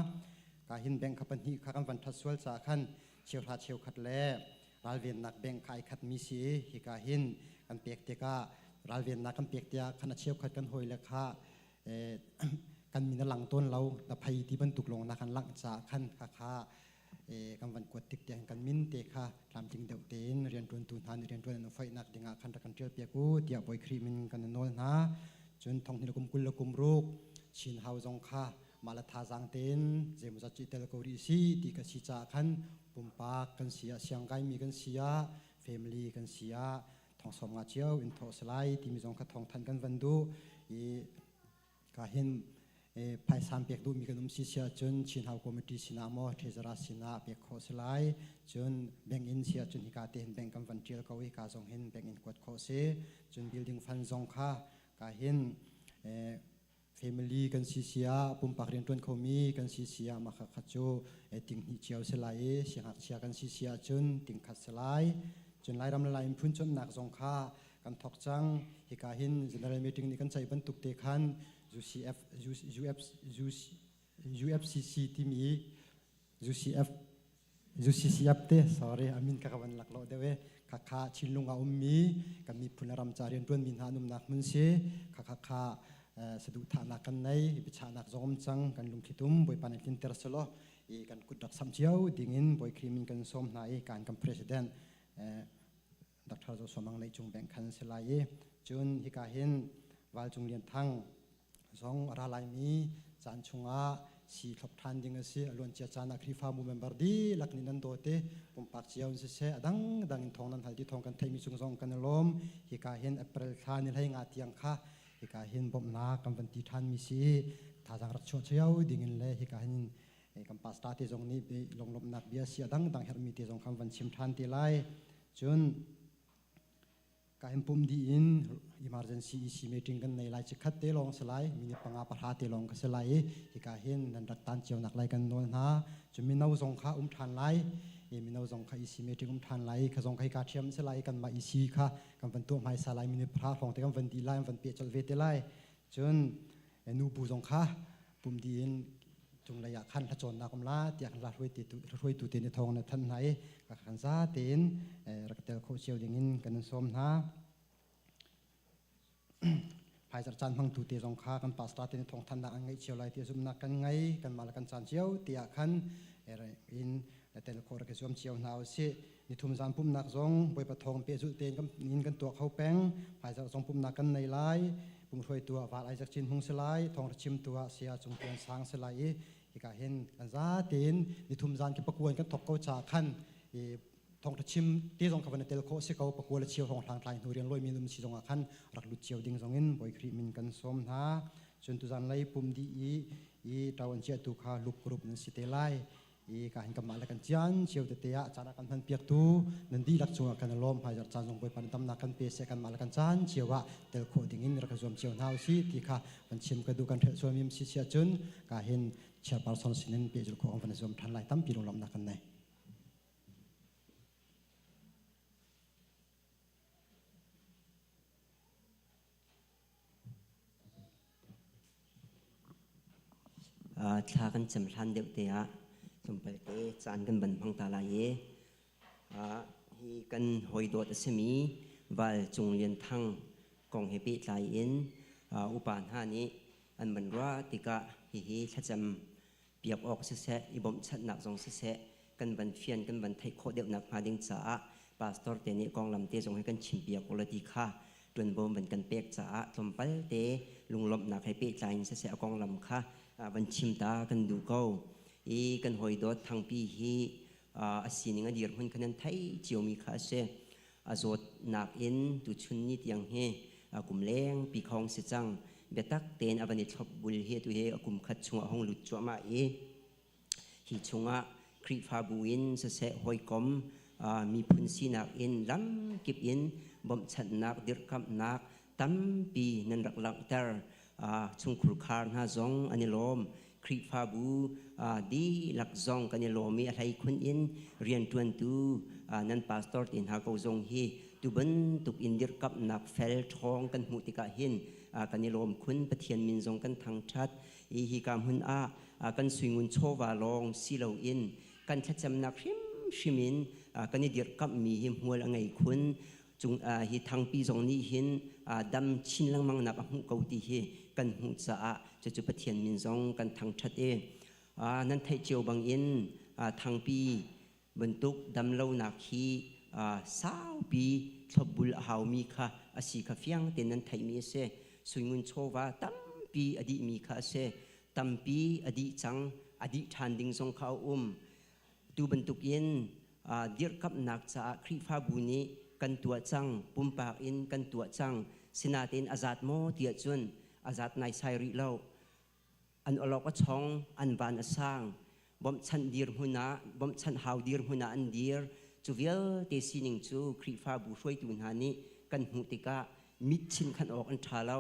Ka hin bank kha pahnih kha kan van that sual caah khan cheuhra cheukhat le ralvennak bank kha ai khat mi si i hika hin kan pek tikah ralvennak kan pek tiah khan a cheukhat kan hawi le kha kan min a lang tawn lo na phei ti bantuk lawng na kan langh caah khan kha kha kan van kuat tik tiang kan min te kha tlamtling deuh tein rianṭuantu hna nih rianṭuan an foihnak dingah khan rak kan ṭial piak u tiah Bawi Khrih min kan nawl hna. Cun thonghnih le kum 20 le kum ruk Chin Hau zong kha mah le thazaang tein zeimawzat cu i tel ko rih si ti ka si caah khan pumpak kan si ah siangkaimi kan si ah family kan si ah thongsawm nga cio in thawh salai timi zong kha thawngthan kan van duh i Ka hin phaisa pek duhmi kan um si si ahcun Chin Hau Committee sinah maw Treasurer sinah pek khawh si lai. Cun bank in si ahcun hika te hin bank kan van tial ko i ka zong hin bank in kuat khawh si. Cun building fund zong kha ka hin family kan si si ah pumpak riantuan khomi kan si si ah mah kha cu ting hnih cio si lai i siangngakchia kan si si ahcun ting khat si lai. Cun Lairam le Lai miphun cawnnak zong kha kan thok cang. Hika hin general meeting nih kan ceih bantuk te khan UCF UF UFCC timi UCF UCCF te sorry amin ka ka van lak lo deuh e khakha Chinlung ah ummi kan miphun ram ca riantuan mi hna an umnak hmun si khakha kha saduhthahnak kan nei biachahnak zong um cang kan lungthlitum Bawipa nih tlinter selaw i kan kut rak sam cio dingin Bawi Khrih min kan sawm hna i kan kan president Dr. Joshua Mang Neih Cung Bank khan si lai i cun hika hin Valcung Lian Thang zong a ra laimi caan chungah si thlop ṭhan ding a si. A luancia caan ah Khrihfabu member dihlak nih nan dawt i pumpak cio in siseh a dangdang in thawng nan hal ti thawng kan theihmi cung zong kan i lawm. Hika hin April thla ni hlei nga tiang kha hika hin bawmhnak kan van ti ṭhanmi si i thazaang rak chuah cio dingin le hika hin kan pastor te zong nih lunglawmhnak bia si a dangdang herhmi te zong khan van chim ṭhan te lai. Cun ka hin pum dih in emergency EC meeting kan nei lai chikhat te lawng si lai minute panga pahra te lawng ka si lai i hika hin nan rak tan cio nak lai kan nawl hna. Cun mino zong kha um ṭhan lai i mino zong kha EC meeting um ṭhan lai kha zong kha hika ṭhiam si lai i kanmah EC kha kan van tuah hmaisa lai minute pahra hrawng te kan van dih lai an van peh colh ve te lai. Cun nubu zong kha pum dih in cunglei ah khan hlacawnnak um la tiah kan hruaitu te nih thawng na thanh hna i ka kan za tein rak tel khawh cio ding in kan in sawm hna. Pfizer caan hmangtu te zong kha kan pastor te nih thawngthannak an ngeih cio lai ti zumhnak kan ngei kan mah le kan caan cio tiah khan in tel khawh rak i zuam cio hna usih. Nithum zan pumhnak zong Bawipa thawng pehzulh tein in kan tuah kho peng. Hmaizarh zong pumhnak kan nei lai. Pumhruaitu ah Val Isaac Cin Hmung si lai, thawngṭha chimtu ah Saya Cung Tuan Sang si lai i hika hin kan zatein nithum zan ki pakuan kan thok ko caah khan i thawngṭha chim te zong kha van i tel khawh si ko pakua le cheu hrawng hlang tlai hnu rian lawimi num si zong ah khan rak lut cio ding zong in Bawi Khrih min kan sawm hna. Cun tuzan lei pum dih i i ṭawan chiahtu kha lup group nan si te lai. I ka hin kanmah le kan cian cio tete ah caan ah kan hman piaktu nan dihlak cungah kan i lawm. Hmaizarh caan zong Bawipa nih damnak kan pe seh, kanmah le kan caan cio ah tel khawh ding in rak zuam cio hna usih ti kha van chim ka duh. Kan hrelh sualmi um si si ahcun ka hin chairperson sinin pehzulh khawh kan van i zuam ṭhan lai. Tampi lunglawmhnak kan nei. Thla kan cam hlan deuh te ah tlawmpal te caan kan van hmang ta lai i hi kan hawi dawt a simi Val Cung Lian Thang kong he pehtlai in upa hna nih an van ruah tikah hihi thlacam piak awk siseh, i bawmhchanhnak zong siseh, kan van fian, kan van theih khawh deuhnak hnga ding caah pastor te nih konglam te zong hi kan chimpiak u la ti kha. ṭuanvo van kan pek caah tlawmpal te lunglawmhnak he pehtlai in siseh a konglam kha van chim ta kan duh ko. I kan hawidawt Thangpi hi a sining a dirhmun kha nan theih ciomi kha a si. A zawtnak in tuchun ni tiang hi kum lengpi khong si cang. Biatak tein a van i thlop bul hi atu hi a kum khat chungah hong lut cuahmah i hi chungah Khrihfabu in siseh hawikom miphun sinak in lamkip in bawmhchanhnak dirhkamhnak tampi nan rak langhter. Chungkhur khar hna zong an i lawm. Khrihfabu dihlak zong kan i lawm i a hleikhun in rianṭuantu nan pastor te hna ko zong hi tu bantuk in dirhkamhnak fel ṭhawng kan hmuh tikah hin kan i lawm khun. Pathian min zong kan thangṭhat. I hika hmun ah kan suingun chawva lawng si loin kan thlacamnak hrimhrim in kan i dirhkamhmi hi hmual a ngei khun. Cung hi Thangpi zong nih hin dam chin lengmang nak a hmuh ko ti hi kan hmuh caah cucu Pathian min zong kan thangṭhat i nan theih cio bangin Thangpi bantuk damlonak hi saupi thlopbul a haumi kha a si kha fiang tein nan theihmi a si. Suingun chawva tampi a dihmi kha a si. Tampi a dih cang, a dih ṭhan ding zong kha a um. Tu bantukin dirhkamhnak caah Khrihfabu nih kan tuah cang, pumpak in kan tuah cang. Sinain a zat maw tiah cun a zat naisai rih lo. An awlok a chong, an van a sang. Bawmhchanh dirhmun ah, bawmhchanh hau dirhmun ah an dir. Cu vialte sining cu Khrihfabu hruaitu hna nih kan hmuh tikah mit chin khan awk an ṭha lo,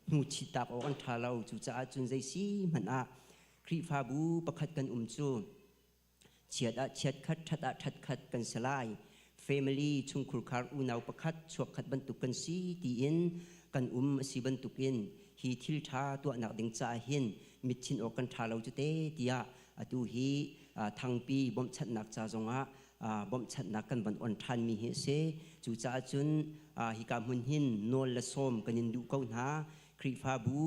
hnu chit tak awk an ṭha lo. Cucaah cun zei si hmanh ah Khrihfabu pakhat kan um cu chiat ah chiat khat, ṭhat ah ṭhat khat kan si lai. Family chungkhurkhar unau pakhat chuakkhat bantuk kan si tiin kan um a si bantukin hi thil ṭha tuahnak ding caah hin mitchin awk kan ṭha lo cu te tiah atu hi Thangpi bawmhchanhnak ca zongah bawmhchanhnak kan van on ṭhanmi hi a si. Cucaah cun hika hmun hin nawl le sawm kan in duh ko hna. Khrihfabu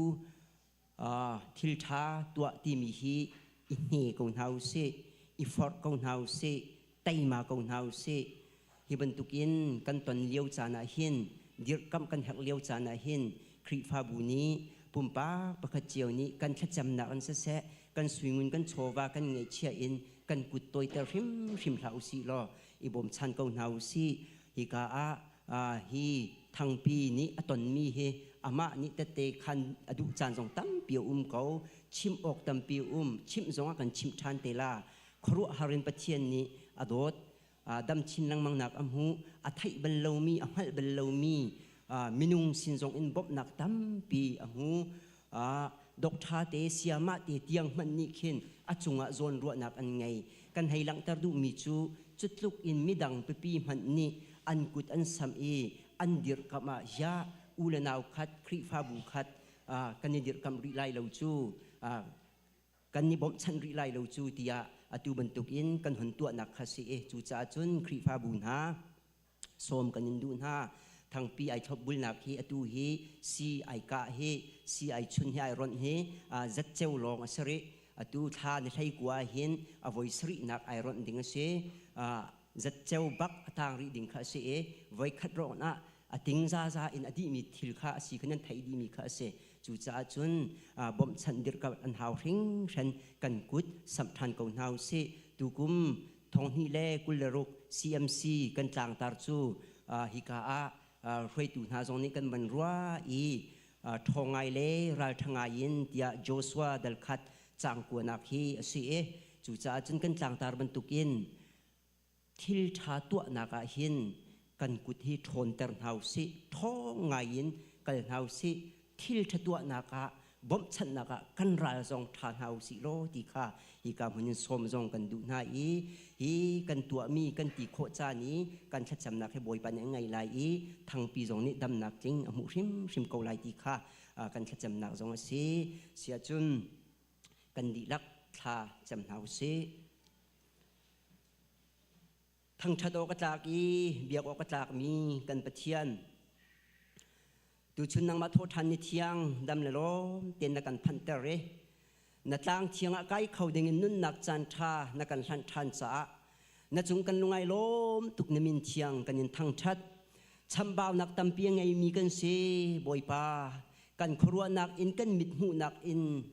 thil ṭha tuah timi hi i hne ko hna u sih, i forh ko hna u sih, teima ko hna u sih. Hi bantukin kan ton lio caan ah hin, dirhkamh kan herh lio caan ah hin, Khrihfabu nih pumpak pakhat cio nih kan thlacamnak in siseh, kan suingun kan chawva kan ngeihchiah in kan kut tawiter hrimhrim hlah u sih law i bawmchan ko hna u sih. Hika ah hi Thangpi nih a tonmi hi amah nih tette khan a duh caan zong tampi a um ko. Chimh awk tampi a um. Chimh zong a kan chimh ṭhan te la. Khuaruahhar in Pathian nih a dawt. Dam chin lengmang nak a hmuh. A theih bal lomi, a hngalh bal lomi minung sin zong in bawmhnak tampi a hmu. Doctor te, siamah te tiang hmanh nih khin a cungah zawnruahnak an ngei. Kan hei langhter duhmi cu cutluk in midang pipi hmanh nih an kut an samh i an dirhkamh ah ya u le nau khat Khrihfabu khat kan i dirhkamh rih lai lo cu kan i bawmhchanh rih lai lo cu tiah atu bantukin kan hun tuahnak kha si i cucaah cun Khrihfabu hna sawm kan in duh hna. Thangpi ai thlop bulnak hi atu hi si ai kah hi si ai chun hi ai ronh hi zatceu lawng a si rih. Atu thla ni hlei kua hin a voi sarihnak ai ronh ding a si. Zatceu bak a tang rih ding kha a si i voi khat rawng ah a ting zaza in a dihmi thil kha a si kha nan theih dihmi kha a si. Cucaah cun bawmhchanh dirhkamh an hau hringhran kan kut samh ṭhan ko hna usih. Tukum 2026 CMC kan tlangtar cu hika ah hruaitu hna zong nih kan van ruah i ṭhawng ngai le ralṭha ngai in tiah Joshua dal khat caang kuanak hi a si i cucaah cun kan tlangtar bantukin thil ṭha tuahnak ah hin kan kut hi ṭhawnter hna usih, ṭhawng ngai in kal hna usih, thil ṭha tuahnak ah bawmhchanhnak ah kan ral zong ṭha hna usih law ti kha hika hmun in sawm zong kan duh hna i hi kan tuahmi kan ti khawh caan i kan thlacamnak hi Bawipa nih a ngei lai i Thangpi zong nih damnak tling a hmuh hrimhrim ko lai ti kha kan thlacamnak zong a si. Siahcun kan dihlak thla cam hna usih. Thangṭhat awk a tlak i biak awk a tlakmi kan Pathian, tuchun nangmah thawhṭhan ni thiang dam le lawm tein na kan phanhter i na tlang thiang ah kai kho dingin nunnak caan ṭha na kan hlanh ṭhan caah na cung kan lungai lawm tuk na min thiang kan in thangṭhat. Chambaunak tampi a ngeimi kan si, Bawipa. Kan khuaruahnak in, kan mithmuhnak in,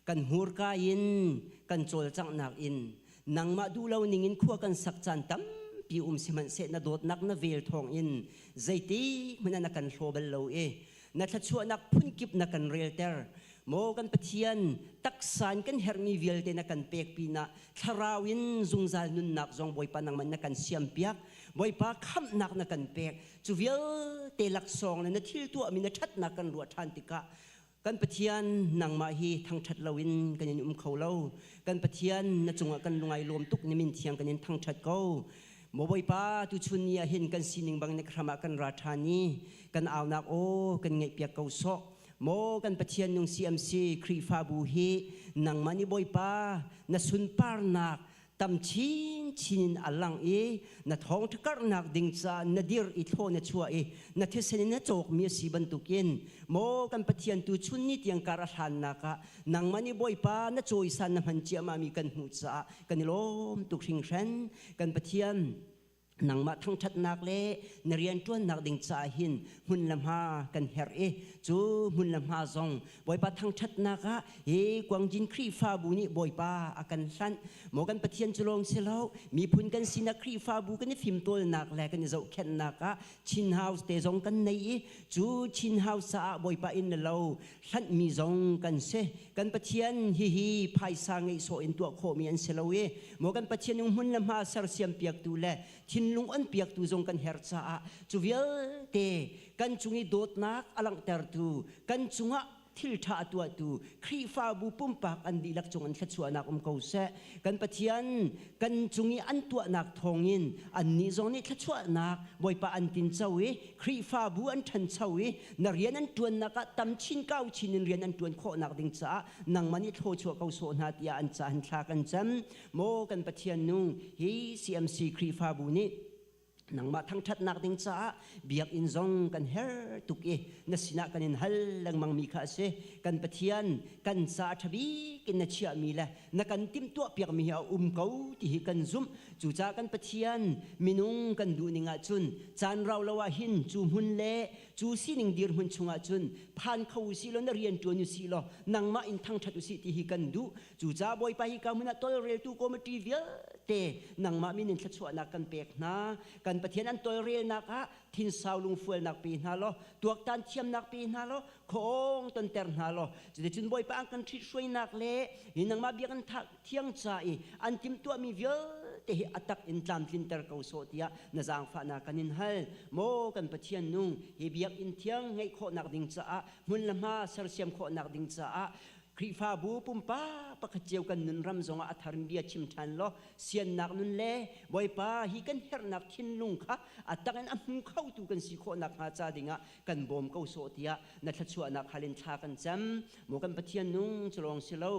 kan hmurka in, kan cawlcanghnak in, nangmah duh lo ningin khua kan sak caan tampi um sihmanhseh na dawtnak na vel thawngin zeitik hmanh ah na kan hlaw bal lo i na thluachuahnak phunkip na kan relter. Maw kan Pathian, taksa in kan herhmi vialte na kan pek pinah thlarau in zungzal nunnak zong Bawipa nangmah na kan siampiak. Bawipa khamhnak na kan pek. Cu vialte laksawng le na thil tuahmi na ṭhatnak kan ruah ṭhan tikah kan Pathian nangmah hi thangṭhat loin kan in um kho lo. Kan Pathian na cungah kan lungai lawm tuk ni min thiang kan in thangṭhat ko. Maw Bawipa, tuchun ni ah hin kan sining bang na hram ah kan ra ṭhan i kan aunak aw kan ngaihpiak ko sawh. Maw kan Pathian nung CMC Khrihfabu hi nangmah nih Bawipa na sunparnak tam chinchin in a lang i na thawngṭha karhnak ding caah na dir i thlaw na chuah i na thisen in na cawkmi a si bantukin maw kan Pathian tu chun ni tiang kar a hlannak ah nangmah nih Bawipa na cawisan na hman ciammahmi kan hmuh caah kan i lawm tuk hringhran. Kan Pathian, nangmah thangṭhatnak le na rianṭuannak ding caah hin hmun le hma kan herh i cu hmun le hma zong Bawipa thangṭhatnak ah hi Guangjin Khrihfabu nih Bawipa a kan hlanh. Maw kan Pathian cu lawng si lo, miphun kan sinak Khrihfabu kan i fimtawlnak le kan i zohkhenhnak ah Chin House te zong kan nei i cu Chin House caah Bawipa inn le lo hlanhmi zong kan si. Kan Pathian, hihi phaisa ngeih sawh in tuah khawhmi an si lo i maw kan Pathian ung hmun le hma sersiam piaktu le thinlung on piaktu zong kan herh caah cu vialte kan cung i dawtnak a langhtertu, kan cungah thil ṭha a tuahtu Khrihfabu pumpak an dihlak cung an thluachuahnak um ko seh. Kan Pathian, kan cung i an tuahnak thawngin annih zong nih thluachuahnak Bawipa an tinco i Khrihfabu an ṭhancho i na rian an ṭuannak ah tam chin kau chin in rian an ṭuan khawhnak ding caah nangmah nih thlawchuah ko sawh hna tiah an ca hin thla kan cam. Maw kan Pathian nu, hi CMC Khrihfabu nih nangmah thangṭhatnak ding caah biakinn zong kan herh tuk i na sinah kan in hal lengmangmi kha a si. Kan Pathian, kan ca a ṭha bik in na chiahmi le na kan timhtuahpiakmi hi a um ko ti hi kan zumh. Cucaah kan Pathian, minung kan duhning ahcun caan rau lo ah hin cu hmun le cu sining dirhmun chungah cun phan kho usih law na rian ṭuan usih law nangmah in thangṭhat usih ti hi kan duh. Cucaah Bawipa, hi ka hmun ah tawlreltu committee vialte nangmah min in thluachuahnak kan pek hna. Kan Pathian, an tawlrelnak ah thinsau lungfualnak pe hna law, tuaktan thiamnak pe hna law, khuaawng tonter hna law, cuticun Bawipa an kan ṭhithruainak le hi nangmah biakinn thiang ca i an timhtuahmi vialte hi a tak in tlamtlinter ko sawh tiah na zaangfahnak kan in hal. Maw kan Pathian nung, hi biakinn thiang ngeih khawhnak ding caah, hmun le hma sersiam khawhnak ding caah Khrihfabu pumpak pakhat cio kan nun ram zongah a thar bia chim ṭhan law, siannak nun le Bawipa hi kan herhnak thinlung kha a tak in a hmu khotu kan si khawh nakhnga ca dingah kan bawm ko sawh tiah na thluachuahnak hal in thla kan cam. Maw kan Pathian nung, cu lawng si lo,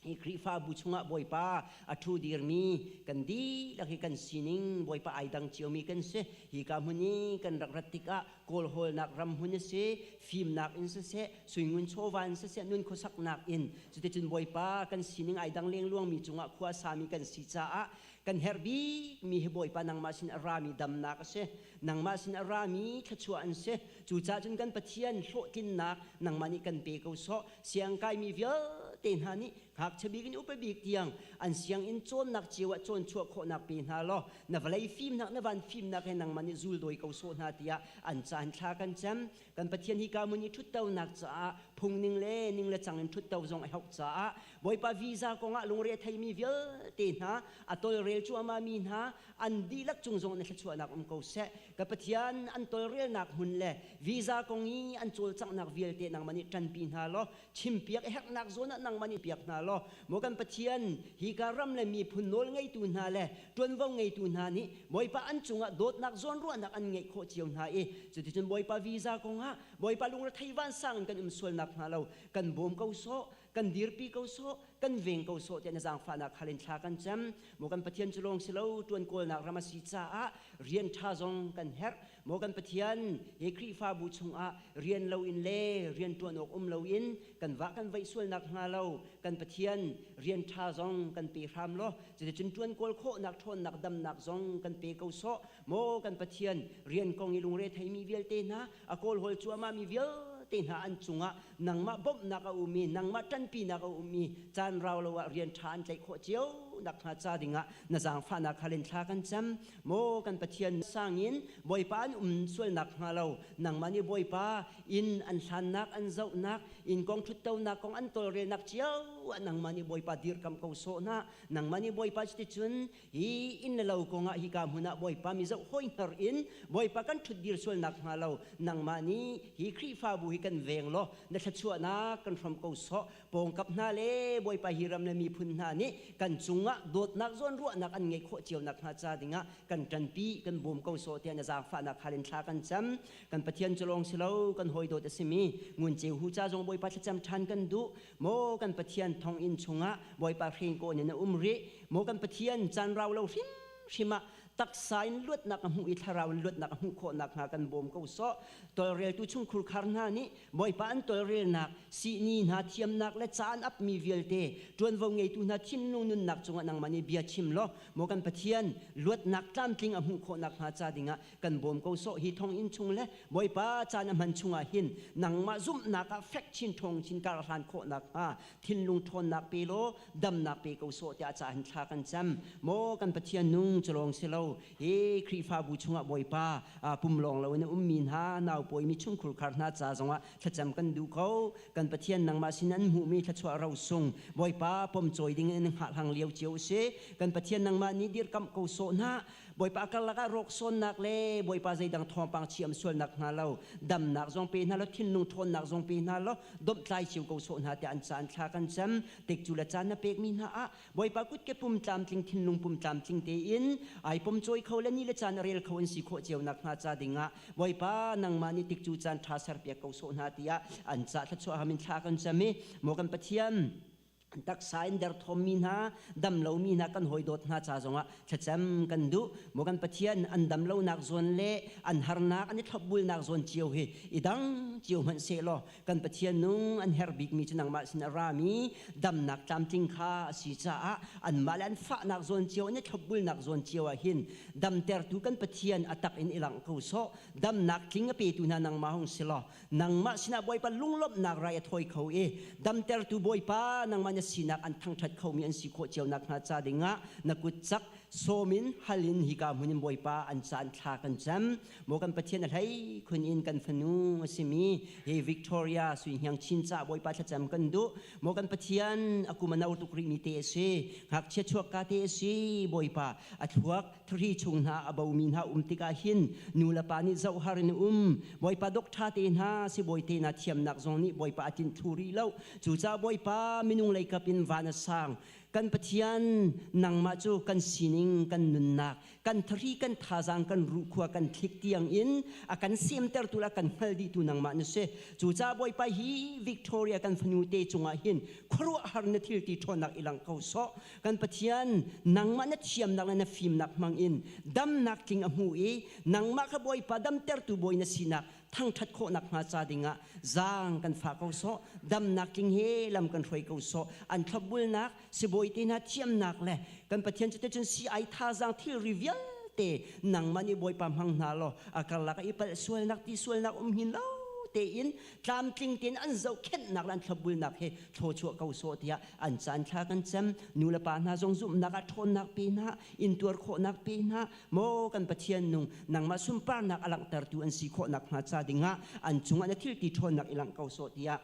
hi Khrihfabu chungah Bawipa a ṭhu dirmi kan dihlak hi kan sining Bawipa ai dang ciomi kan si. Hi ka hmun i kan rak rat tikah kawlhawlnak ram hmun a si, fimnak in siseh, suingun chawva in siseh, nun khuasaknak in, cuticun Bawipa kan sining ai dang lengluangmi cungah khua sami kan si caah kan herh bikmi hi Bawipa nangmah sin a rami damnak a si, nangmah sin a rami thluachuah an si. Cucaah cun kan Pathian, hlawhtlinnak nangmah nih kan pe ko sawh. Siangkaimi vialte hna nih ngakchia bik in upa bik tiang an sianginn cawnnak cio ah cawn chuah khawhnak pe hna law, na vawlei fimnak, na van fimnak he nangmah nih zul dawi ko sawh hna tiah an caan thla kan cam. Kan Pathian, hi ka mun i ṭhuttonak caah phungning le ning le cang in ṭhutto zong a hauh caah Bawipa visa kongah lungre a theimi vialte hna, a tawlrel cuahmah mi hna an dihlak cung zong na thluachuahnak um ko seh. Ka Pathian, an tawlrelnak hmun le visa kong i an cawlcanghnak vialte nangmah nih ṭanpi hna law, chimpiak herhnak zawn ah nangmah nih piak hna law, maw kan Pathian, hi ka ram le miphun nawl ngeitu hna le ṭuanvo ngeitu hna nih Bawipa an cungah dawtnak zawnruahnak an ngeih khawh cio hna i cuticun Bawipa visa kongah Bawipa lungrethei vansang in kan um sual nakhnga lo kan bawm ko sawh. kan dirpi ko sawh, kan veng ko sawh tiah na zaangfahnak hal in thla kan cam. Maw kan Pathian cu lawng si lo, ṭuan kawlnak ram a si caah rian ṭha zong kan herh. Maw kan Pathian, hi Khrihfabu chungah rian loin le rian ṭuan awk um loin kan vah kan vaih sual nakhnga lo, kan Pathian rian ṭha zong kan pe hram law, cuticun ṭuan kawl khawhnak ṭhawnnak damnak zong kan pe ko sawh. Maw kan Pathian, rian kong i lungre theimi vialte hna, a kawlhawl cuahmahmi vialte hna an cungah nangmah bawmhnak a um i nangmah ṭanpinak a um i caan rau lo ah rian ṭha an tlaih khawh cio nakhnga ca dingah na zaangfahnak hal in thla kan cam. Maw kan Pathian, sangin Bawipa an um sual nakhnga lo, nangmah nih Bawipa inn an hlannak, an zohnak, inn kong ṭhuttonak kong an tawlrelnak cio ah nangmah nih Bawipa dirkamh ko sawh hna. Nangmah nih Bawipa cuticun hi inn le lo kongah hika hmun ah Bawipa mi zoh hawi hngar in Bawipa kan ṭhutdir sual nakhnga lo, nangmah nih hi Khrihfabu hi kan veng law na thluachuahnak kan hrawm ko sawh. Pawngkap hna le Bawipa hi ram le miphun hna nih kan cungah dawtnak zawnruahnak an ngeih khawh cio nakhnga ca dingah kan ṭanpi kan bawm ko sawh tiah na zaangfahnak hal in thla kan cam. Kan Pathian cu lawng si lo, kan hawi dawt a simi Ngun Ceu Hu ca zong Bawipa thlacam ṭhan kan duh. Maw kan Pathian, thonginn chungah Bawipa hrengkawn in a um rih. Maw kan Pathian, caan rau lo hrimhrim ah taksa in luatnak a hmuh i thlarau in luatnak a hmuh khawh nakhnga kan bawm ko sawh. Tawlreltu chungkhur khar hna nih Bawipa an tawlrelnak, sihni hna thiamnak le ca an apmi vialte ṭuanvo ngeitu hna thinlung nunnak cungah nangmah nih bia chim law, maw kan Pathian, luatnak tlamtling a hmuh khawh nakhnga ca dingah kan bawm ko sawh. Hi thonginn chung le Bawipa caan a hman chungah hin nangmah zumhnak ah fek chin ṭhawng chin kar hlan khawh nakhnga thinlung ṭhawnnak pe law damnak pe ko sawh tiah ca hin thla kan cam. Maw kan Pathian nung, cu lawng si lo, hi Khrihfabu chungah Bawipa pum lawng loin a ummi hna naupawimi chungkhur khar hna ca zongah thlacam kan duh ko. Kan Pathian, nangmah sin an hmuhmi thluachuah rosung Bawipa pomcawi ding in hngahhlang lio cio si. Kan Pathian, nangmah nih dirkamh ko sawh hna. Bawipa karlak ah rawksawnnak le Bawipa zeidang thawngpang chiam sualnak hnga lo, damnak zong pe hna law, thinlung ṭhawnnak zong pe hna law, domhtlai cio ko sawh hna tiah an caan thla kan cam. Tikcu le caan na pekmi hna ah Bawipa kutke pum tlamtling, thinlung pum tlamtling tein ai pom cawi kho le ni le caan a rel kho an si khawh cio nakhnga ca dingah Bawipa nangmah nih tikcu caan ṭha serpiak ko sawh hna tiah an ca thluachuah ham in thla kan cam i, maw kan Pathian, taksa in derthawmmi hna, dam lomi hna kan hawi dawt hna ca zongah thlacam kan duh. Maw kan Pathian, an dam lonak zawn le an harnak, an i thlopbulnak zawn cio hi i dang cio hmanh sehlaw, kan Pathian nung, an herh bikmi cu nangmah sin a rami damnak tlamtling kha a si caah anmah le an fahnak zawn cio, an i thlopbulnak zawn cio ah hin damtertu kan Pathian a tak in i langh ko sawh. Damnak tling a petu hna nangmah hung si law, nangmah sinah Bawipa lunglawmhnak rai a thawi kho i damtertu Bawipa nangmah na sinak an thangṭhat khomi an si khawh cio nakhnga ca dingah na kut cak sawm in hal in hika hmun in Bawipa an caan thla kan cam. Maw kan Pathian, a hlei khun in kan fanu a simi hi Victoria Sui Hniang Chin ca Bawipa thlacam kan duh. Maw kan Pathian, a kum a no tuk rihmi te a si, ngakchia chuakka te a si. Bawipa a thluak thari chung hna a bomi hna um tikah hin nu le pa nih zohhar in um. Bawipa dokṭha te hna, sibawi te hna thiamnak zong nih Bawipa a tlinh thlu rih lo. Cucaah Bawipa, minung leikap in van a sang kan Pathian, nangmah cu kan sining, kan nunnak, kan thari, kan thazaang, kan ruhkhua, kan thlik tiang in a kan semtertu le a kan hngal dihtu nangmah na si. Cucaah Bawipa, hi Victoria kan fanu te cungah hin khuaruahhar na thil ti ṭhawnnak i lang ko sawh. Kan Pathian, nangmah na thiamnak le na fimnak hmangin damnak tling a hmu i nangmah kha Bawipa damtertu Bawi na sinak thangṭhat khawh nakhnga ca dingah zaang kan fah ko sawh. Damnak tling he lam kan hruai ko sawh. An thlopbulnak sibawi te hna thiamnak le kan Pathian cuticun si ai thazaang thilri vialte nangmah nih Bawipa hmang hna law a karlak i palh sualnak ti sualnak um hin lo tein tlamtling tein an zohkhenhnak le an thlopbulnak he thluachuah ko sawh tiah an caan thla kan cam. Nu le pa hna zong zumhnak ah ṭhawnnak pe hna, intuar khawhnak pe hna. Maw kan Pathian nung, nangmah sunparnak a langhtertu an si khawh nakhnga ca dingah an cungah na thilti ṭhawnnak i langh ko sawh tiah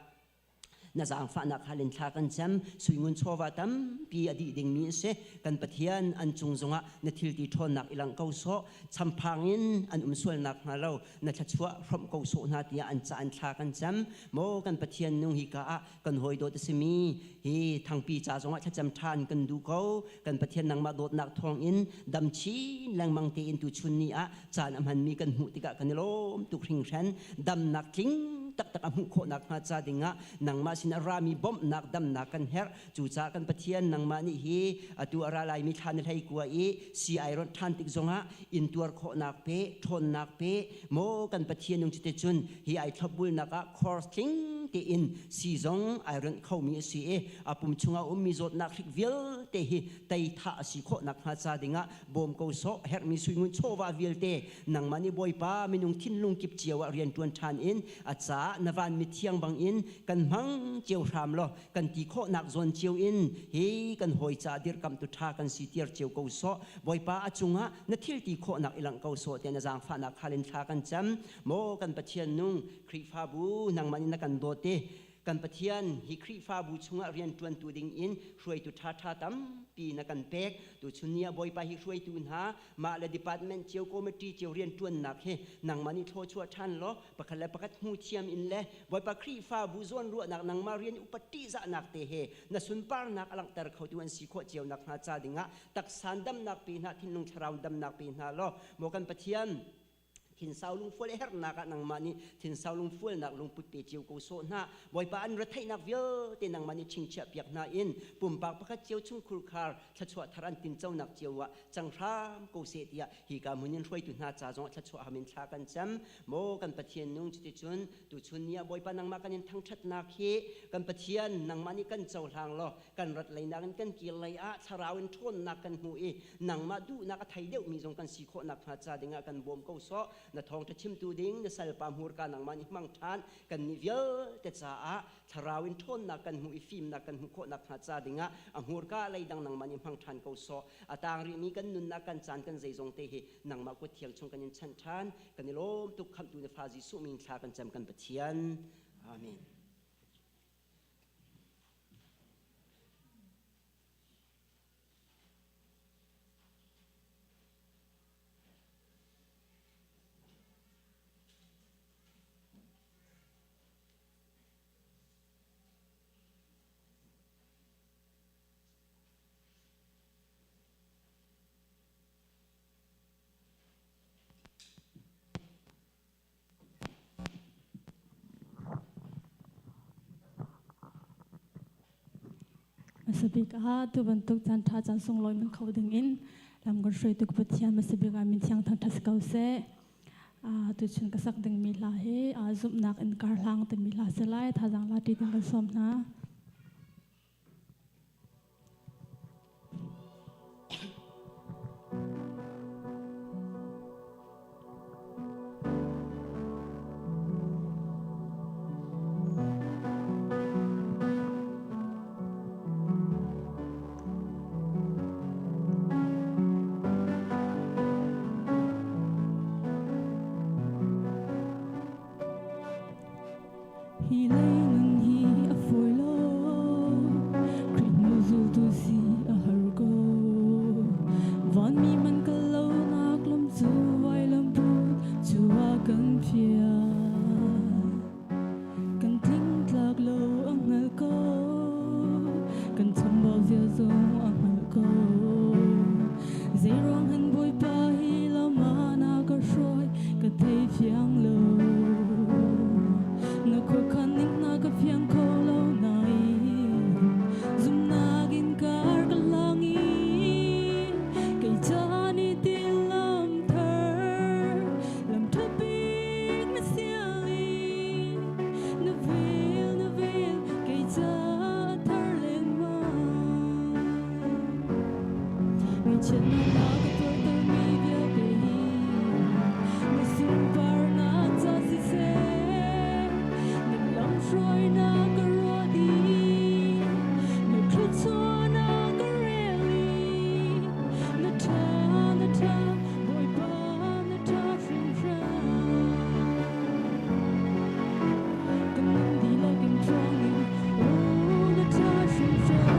na zaangfahnak hal in thla kan cam. Suingun chawva tampi a dih dingmi a si. Kan Pathian, an cung zongah na thilti ṭhawnnak i langh ko sawh. Champhang in an um sual nakhnga lo na thluachuah hrawmh ko sawh hna tiah an ca an thla kan cam. Maw kan Pathian nung, hika ah kan hawi dawt a simi hi Thangpi ca zongah thlacam ṭhan kan duh ko. Kan Pathian, nangmah dawtnak thawngin dam chin lengmang tein tuchun ni ah caan a hmanmi kan hmuh tikah kan i lawm tuk hringhran. Damnak tling taktak a hmuh khawh nakhnga ca dingah nangmah sin a rami bawmhnak damnak kan herh. Cucaah kan Pathian, nangmah nih hi atu a ra laimi thla ni hlei kua i si ai ronh ṭhan tik zongah intuar khawhnak pe, ṭhawnnak pe, maw kan Pathian nung cuticun hi ai thlopbulnak ah course tling tein si zong ai ronh khomi a si i a pum chungah ummi zawtnak hrik vialte hi tei thah a si khawh nakhnga ca dingah bawm ko sawh. Herhmi suingun chawva vialte nangmah nih Bawipa minung thinlung kip cio ah rian ṭuan ṭhan in a caah na van mithiang bangin kan hmang cio hram law kan ti khawhnak zawn cio in hi kan hawi caah dirkamtu ṭha kan si tiar cio ko sawh. Bawipa, a cungah na thil ti khawhnak i langh ko sawh tiah na zaangfahnak hal in thla kan cam. Maw kan Pathian nung, Khrihfabu nangmah nih na kan dawt i kan Pathian, hi Khrihfabu chungah rianṭuantu ding in hruaitu ṭhaṭha tampi na kan pek. Tuchun ni ah Bawipa, hi hruaitu hna mah le department cio, committee cio rianṭuannak hi nangmah nih thluachuah ṭhan law pakhat le pakhat hmu thiam in le Bawipa Khrihfabu zawnruahnak, nangmah rian upat ṭihzahnak te he na sunparnak a langhter khotu an si khawh cio nakhnga ca dingah taksan damnak pe hna, thinlung thlarau damnak pe hna law, maw kan Pathian, thinsau lungfual herhnak ah nangmah nih thinsau lungfualnak lungput pe cio ko sawh hna. Bawipa, an retheihnak vialte nangmah nih chingchiah piak hna in pumpak pakhat cio chungkhur khar thluachuah thar an tinconak cio ah cang hram ko seh tiah hi ka hmun in hruaitu hna ca zongah thluachuah ham in thla kan cam. Maw kan Pathian nung, cuticun tuchun ni ah Bawipa, nangmah kan in thangṭhatnak hi kan Pathian nangmah nih kan cohlang law kan rat leinak in kan kir lei ah thlarau in ṭhawnnak kan hmu i nangmah duhnak a thei deuhmi zong kan si khawh nakhnga ca dingah kan bawm ko sawh. Na thawngṭha chimtu ding na salpa hmurka nangmah nih hmang ṭhan. Kan nih vialte caah thlarau in ṭhawnnak kan hmuh i fimnak kan hmuh khawh nakhnga ca dingah a hmurka leidang nangmah nih hmang ṭhan ko sawh. A tang rihmi kan nunnak, kan caan, kan zeizong te hi nangmah kut thiang chung kan in chanh ṭhan. Kan i lawm tuk. Khamhtu na fa Jesuh min thla kan cam, kan Pathian. Amen. Hmasabik ah tu bantuk caan ṭha caan sunglawi hman kho dingin lam kan hruaitu ka Pathian hmasabik ah min thiang thangṭhat si ko seh. Tuchun ka sak dingmi hla hi zumhnak in kar hlang timi hla si lai. Thazaang la ṭi ding kan sawm hna. Hi lei nun hi a fawi lo, Khrih hnu zultu si a har ko. Vanmi man kal lonak lam cu vailam put cu a kan phiah. Kan tling tlak lo a hngal ko, kan chambau zia zong a hngal ko. Zeiruang hen Bawipa hi lam ah na ka hruai ka thei fiang lo. Na khuakhan ning na ka fiang kho lo nain zumnak in kar ka hlang i kei ca ni ti lam thar lam ṭha bik na sial i na vel, na vel kei ca thar lengmang. Ngaihchiatnak na ka tuartermi vialte hi na sunparnak ca siseh, na lamhruainak ka ruah dih, na thluachuahnak ka rel i na ṭha, na ṭha, Bawipa, na ṭha hringhran. Kan nun dihlak in ṭhuangin, oh, na ṭha hringhran.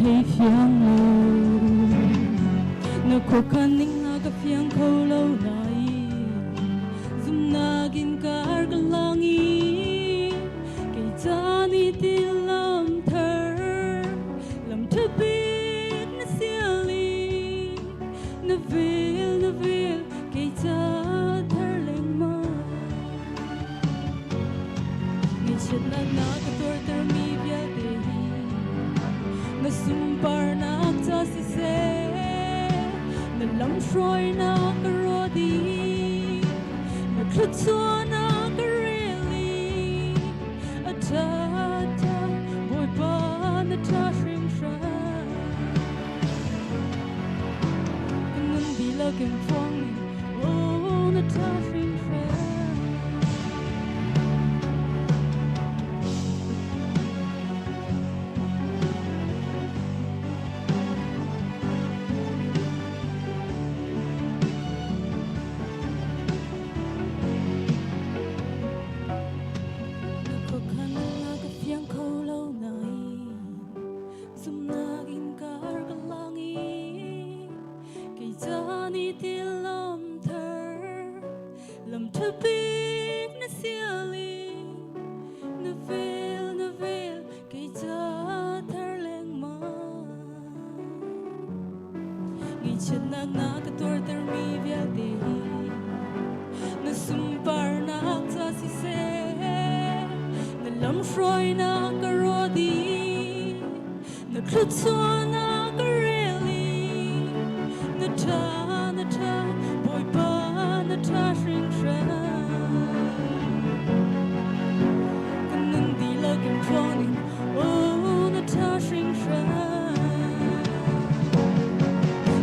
thei fiang lo. Na khuakhan ning na ka fiang kho lo nain zumnak in kar ka lang i kei ca ni ti lam thar lam tha bik na sial i na vel na vel kei ca thar lengmang. Ngaihchiatnak na ka tuartermi vialte hi na sunparnak ca siseh, na lamhruainak ka ruat i na thluachuahnak ka rel i a ṭha ṭha Bawipa na ṭha hringhran. Ka nun dihlak in phuang ning, oh na ṭha hringhran. Na khuakhan na ka fiang kho lo nain zumnak in kar ka lang i kei ca nih ti lam thar lam ṭha bik na sial i na vel na vel kei ca thar lengmang. Ngaihchiatnak na ka tuartermi vialte hi na sunparnak ca siseh, na lamhruainak ka ruat i na thluachuahnak ka rel i na ṭha na ṭha Bawipa na ṭha hringhran. Ka nun dihlak in phuang ning, oh na ṭha hringhran.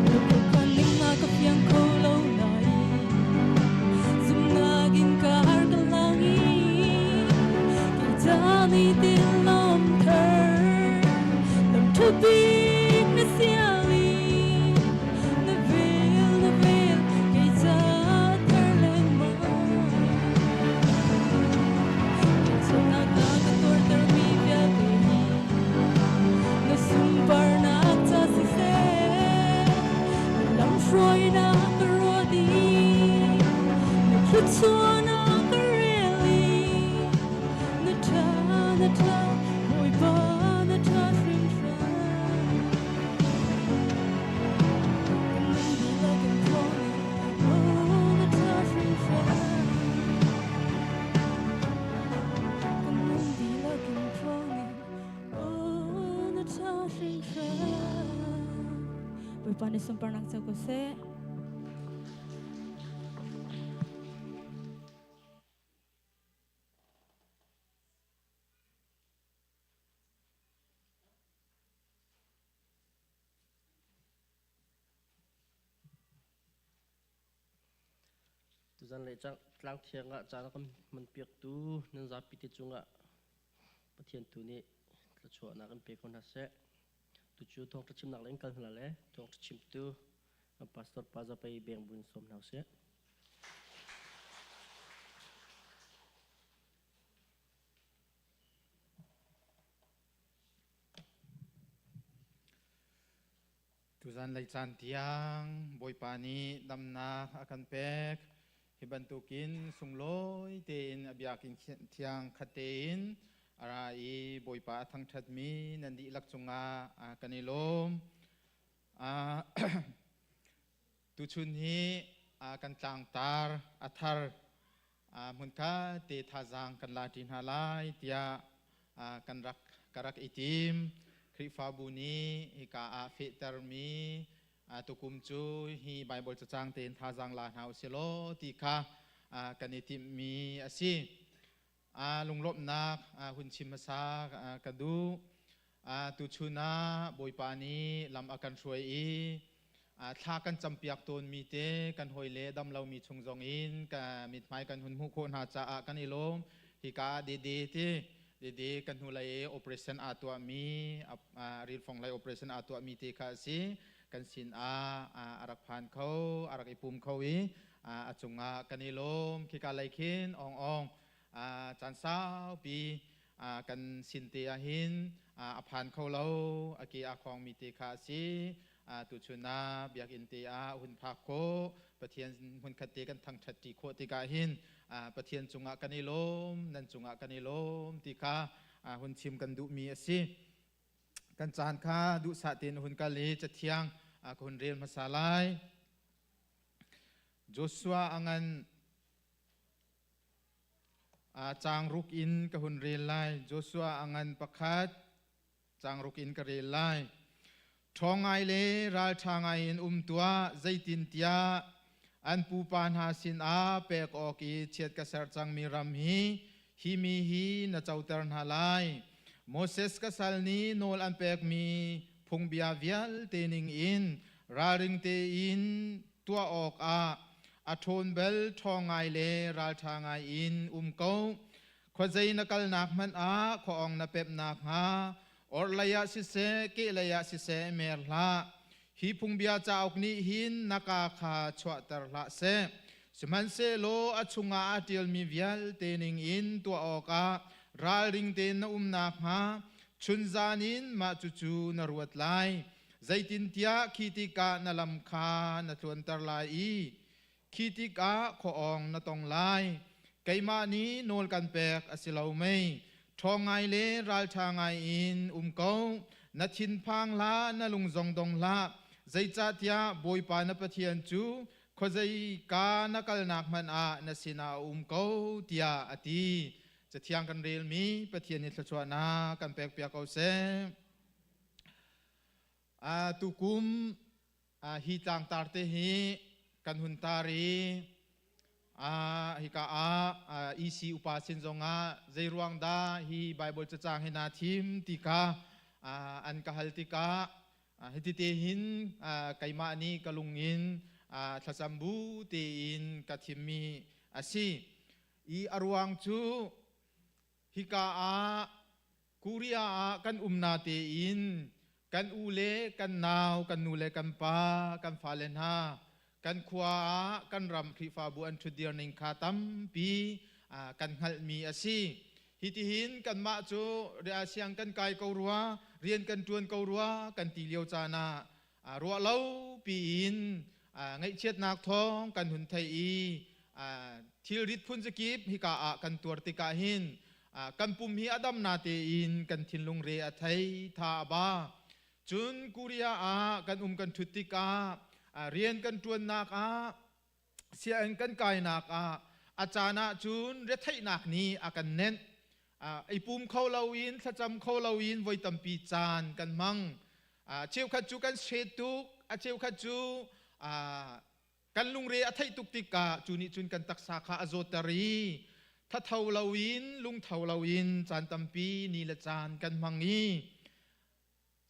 Na khuakhan ning na ka fiang kho lo nain zumnak in kar ka lang i kei ca nih tilawm thar lam ṭha bik na sial i na vel na vel kei ca thar lengmang. Ngaihchiatnak na ka tuartermi vialte hi na sunparnak ca siseh, na lamhruainak ka ruat i na thluachuahnak ka rel i na ṭha na ṭha Bawipa na ṭha hringhran. Kan nun dihlak in phuang ning, oh na ṭha hringhran. Kan nun dihlak in phuang ning, oh na ṭha hringhran. Bawipa nih sunparnak co ko seh. Tuzan le tlang thiang ah caan a kan hmanpiaktu nan zapi te cungah Pathian tu nih thluachuahnak in pe ko hna seh. Tucu thawngṭha chimnak le in kal hna le thawngṭha chimtu Pastor Pa Zapei Beng Bun sawm hna usih. Tuzan lei caan tiang Bawipa nih damnak a kan pek. Hi bantukin sunglawi tein a biakinn thiang khat tein a ra i Bawipa a thangṭhatmi nan dihlak cungah kan i lawm. Tuchun hi kan tlangtar a thar hmunkhat te thazaang kan la ṭi hna lai tiah kan rak ka rak i tim. Khrihfabu nih hika ah fehtermi tukum cu hi Baibal cacang tein thazaang la hna usih law ti kha kan i timhmi a si. Lunglawmhnak hun chim hmasa ka duh. Tuchun ah Bawipa nih lam a kan hruai i thla kan campiak tawnmi te kan hawile damlomi chung zong in ka mithmai kan hun hmuh khawh hna caah kan i lawm. Hika ah Dede ti Dede kan hnulei i operation aa tuahmi rilfong lei operation aa tuahmi te kha a si. Kan sin ah a rak phan kho, a rak i pum kho i a cungah kan i lawm. Khika lei khin ong ong caan saupi Kan sin te ah hin a phan kho lo, a ke a khawngmi te kha a si. Tuchun ah biakinn te ah hun phak khawh, Pathian hmunkhat te kan thangṭhat ṭi khawh tikah hin Pathian cungah kan i lawm, nan cungah kan i lawm ti kha hun chim kan duhmi a si. Kan caan kha duhsah tein hun kal i Cathiang ka hun rel hmasa lai. Joshua a ngan caang ruk in ka hun rel lai. Joshua a ngan pakhat caang ruk in ka rel lai. Ṭhawng ngai le ralṭha ngai in um tuah, zeitintiah an pupa hna sinah pek awk i chiat ka ser cangmi ram hi hi mi hi na coter hna lai. Moses ka sal nih nawl an pekmi phungbia vialte ningin ralring tein tuah awkah a ṭhawn bel ṭhawng ngai le ralṭha ngai in um ko. Khuazei na kalnak hmanh ah khuaawng na pemh nakhnga orhlei ah siseh, kehlei ah siseh mer hlah. Hi phungbia cauk nih hin na kaa kha chuahter hlah seh. Sihmanhsehlaw a chungah aa ṭialmi vialte ningin tuah awkah ralring tein na um nakhnga chunzan in mah cucu na ruat lai. Zeitintiah khi tikah na lam kha na tluanter lai i khi tikah khuaawng na tong lai. Keimah nih nawl kan pek a si lo mei? Ṭhawng ngai le ralṭha ngai in um ko. Na thinphang hlah, na lung zong dong hlah. Zeicahtiah Bawipa na Pathian cu khuazei ka na kalnak hmanh ah na sinah a um ko, tiah a ti. Cathiang kan relmi Pathian nih thluachuahnak kan pekpiak ko seh. Tukum hi tlangtar te hi kan hun tar i hika ah EC upa sin zongah zei ruang dah hi Bible cacang hi naa thim ti kha an ka hal tikah hiti te hin keimah nih ka lung in thlacam bu tein ka thimmi a si. I a ruang cu hika ah Korea ah kan um na tein kan u le kan nau, kan nu le kan pa, kan fale hna, kan khua ah kan ram Khrihfabu an ṭhutdir ning kha tampi kan hngalhmi a si. Hitihin kanmah cu siang kan kai ko rua, rian kan ṭuan ko rua kan ti lio caan ah ruah lo piin ngaihchiatnak thawng kan hun theih i thilrit phun zakip hika ah kan tuar tikah hin kan pum hi a dam na tein kan thinlung re a thei tha a ba. Cun Korea ah kan um kan ṭhut tikah rian kan ṭuannak ah sianginn kan kainak ah a caan ah cun retheihnak nih a kan nenh, i pum kho loin thlacam kho loin voi tampi caan kan hmang. Cheukhat cu kan set tuk, a cheukhat cu kan lungre a theih tuk tikah cu nih cun kan taksa kha a zawtter i thatho loin lungtho loin caan tampi ni le caan kan hmang i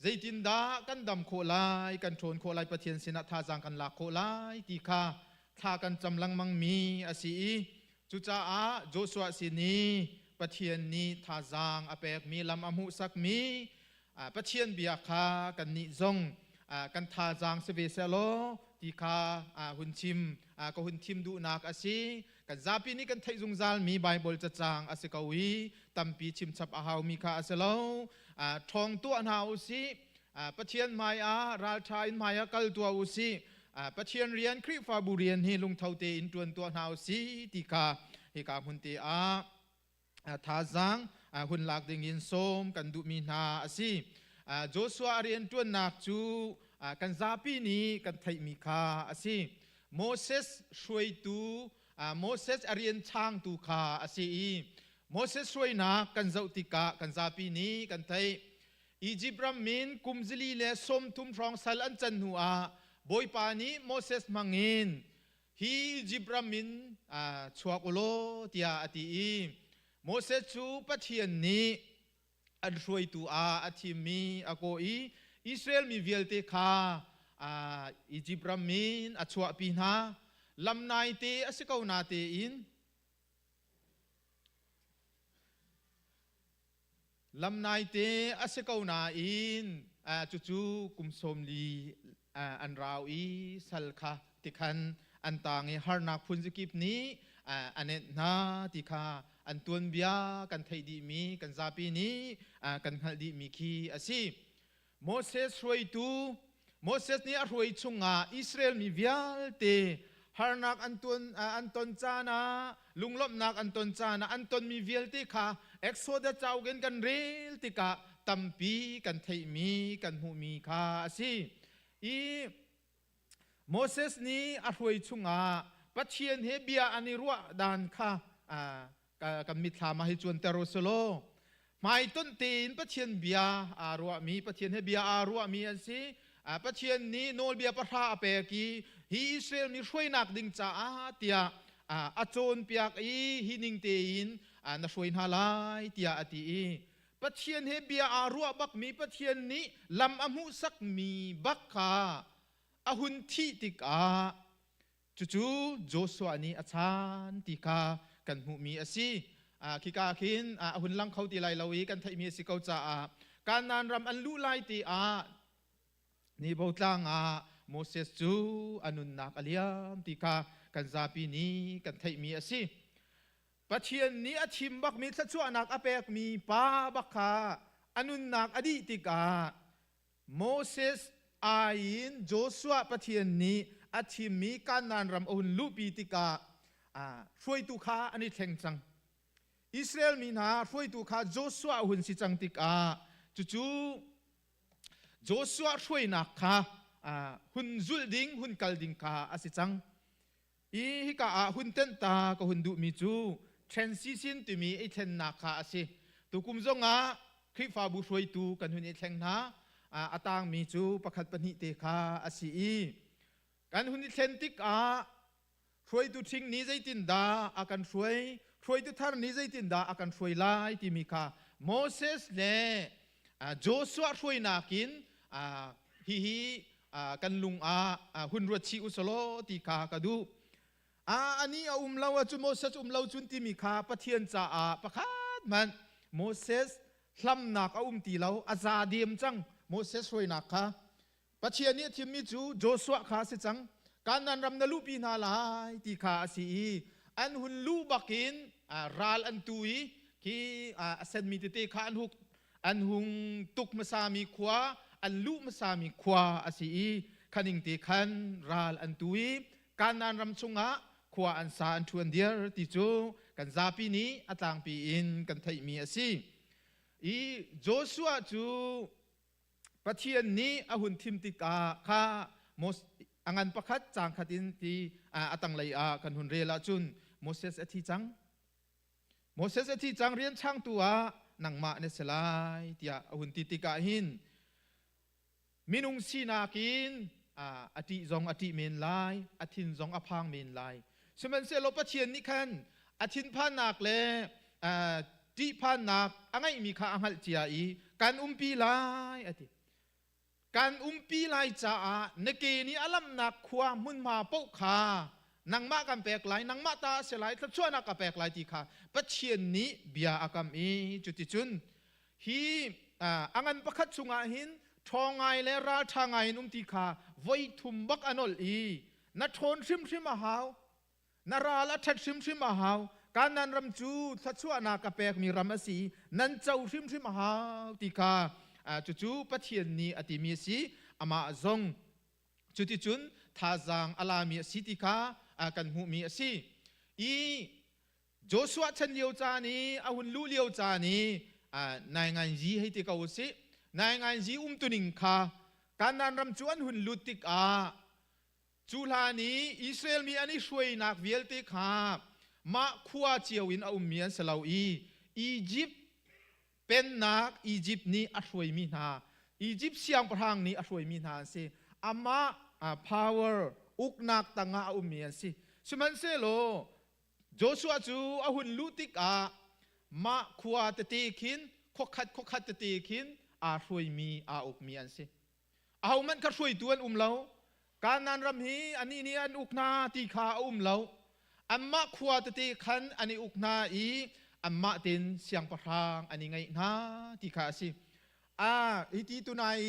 zeitindah kan dam khawh lai, kan ṭhawn khawh lai, Pathian sinah thazaang kan lak khawh lai ti kha thla kan cam lengmang mi a si i cucaah Joshua sin i Pathian nih thazaang a pekmi lam a hmuhsakmi Pathian bia kha kannih zong kan thazaang si ve sehlaw ti kha hun chim ka hun thim duhnak a si. Kan zapi nih kan theih zungzalmi Baibal cacang a si ko i tampi chimchap a haumi kha a si lo. Ṭhawng tuah hna u sih. Pathian hmai ah ralṭha in hmai ah kal tuah u sih. Pathian rian, Khrihfabu rian hi lungtho tein ṭuan tuah hna u sih ti kha hika hmun te ah thazaang hun lak ding in sawm kan duhmi hna a si. Joshua rian ṭuannak cu kan zapi nih kan theihmi kha a si. Moses hruaitu, Moses a rian changtu kha a si i Moses hruainak kan zoh tikah kan zapi nih kan theih. Izipt ram min kum 130 hrawng sal an can hnu ah Bawipa nih Moses hmangin hi Izipt ram in chuak u law tiah a ti i Moses cu Pathian nih an hruaitu ah a thimmi a kawh i Israel mi vialte kha Izipt ram in a chuahpi hna. Lam naite a si ko na tein lam naite a si ko nain cucu kum 40 an rau i sal kha tikhan an tang i harnak phun zakip nih a nenh hna ti kha an tuanbia kan theih dihmi kan zapi nih kan hngalh dihmi khi a si. Moses hruaitu Moses nih a hruai chungah Israel mi vialte harnak an tuan an ton caan ah lunglawmhnak an ton caan ah an tonmi vialte kha Exodus cauk in kan rel tikah tampi kan theihmi kan hmuhmi kha a si. I Moses nih a hruai chungah Pathian he bia an i ruah dan kha kan mitthlam ah hi cuanter u selaw hmaitonh tein Pathian bia aa ruahmi Pathian he bia aa ruahmi an si. Pathian nih nawlbia pahra a pek i hi Israel mi hruainak ding caah tiah a cawnpiak i hi ning tein na hruai hna lai tiah a ti i Pathian he bia aa ruah bakmi Pathian nih lam a hmuhsakmi bak kha a hun thih tikah cucu Joshua nih a chan ti kha kan hmuhmi a si. Khika khin a hun lang kho ti lai lo i kan theihmi a si ko caah Kanaan ram an luh lai ti ah Nebo tlang ah Moses cu a nunnak a liam ti kha kan zapi nih kan theihmi a si. Pathian nih a thim bakmi thluachuahnak a pekmi pa bak kha a nunnak a dih tikah Moses ai in Joshua Pathian nih a thimmi Kanaan ram a hun luhpi tikah hruaitu kha an i thleng cang. Israel mi hna hruaitu kha Joshua a hun si cang tikah cucu Joshua hruainak kha hun zulh ding, hun kal ding kha a si cang. I hika ah hun tenh ta ka hun duhmi cu transition timi i thlennak kha a si. Tukum zongah Khrihfabu hruaitu kan hun i thleng hna. A tangmi cu pakhat pahnih te kha a si i kan hun i thlen tikah hruaitu ṭhing nih zeitindah a kan hruai, hruaitu thar nih zeitindah a kan hruai lai timi kha Moses le Joshua hruainak in hihi kan lung ah hun ruat chih u selaw ti kha ka duh. Ani a um lo ahcun Moses um lo cun timi kha Pathian caah pakhat hmanh Moses hlamnak a um ti lo, a za dem cang Moses hruainak kha. Pathian nih a thimmi cu Joshua kha a si cang. Kanaan ram na luhpi hna lai ti kha a si i an hun luh bakin ral an tu i khi a senmi tete kha an huk an hung tuk hmasami khua an luh hmasami khua a si i khaning te khan ral an tu i Kanaan ram chungah khua an sa an ṭhuan diar ti cu kan zapi nih a tlangpi in kan theihmi a si. I Joshua cu Pathian nih a hun thim tikah kha Moses a ngan pakhat caang khat in ti a tanglei ah kan hun rel ahcun Moses a thi cang. Moses a thi cang rian changtu ah nangmah na si lai tiah a hun ti tikah hin minung sinak in a ṭih zong a ṭih men lai, a thin zong a phang men lai. Sihmanhsehlaw Pathian nih khan a thinphannak le ṭihphannak a ngeihmi kha a hngalh cia i kan umpi lai a ti. Kan umpi lai caah na ke nih a lamnak khua hmunhma paoh kha nangmah kan pek lai, nangmah ta a si lai, thluachuahnak ka pek lai ti kha Pathian nih bia a kam i cuticun hi a ngan pakhat chungah hin ṭhawng ngai le ralṭha ngai in um ti kha voi thum bak a nolh i na ṭhawn hrimhrim a hau Na ral a ṭhat hrimhrim a hau. Kanaan ram cu thluachuahnak ka pekmi ram a si. Nan co hrimhrim a hau ti kha cucu Pathian nih a timi a si. Amah zong cuticun thazaang a lami a si ti kha kan hmuhmi a si. I Joshua chan lio caan i a hun luh lio caan i nainganzi hei ti ko u sih. Nainganzi umtuning kha Kanaan ram cu an hun lut tikah Cu hlan i Israel mi an i hruainak vialte kha mah khua cio in a ummi an si lo i Izipt pennak Izipt nih a hruaimi hna Izipt siangpahrang nih a hruaimi hna an si. Amah power uknak tangah a ummi an si. Sihmanhsehlaw Joshua cu a hun luh tikah mah khua tete khin khuakhat khuakhat tete khin aa hruaimi aa ukmi an si. Ahohmanh kha hruaitu an um lo. Kanaan ram hi anih nih an uk hna ti kha a um lo. Anmah khua tete khan an i uk hna i anmah tein siangpahrang an i ngeih hna ti kha a si. A hi ti tunai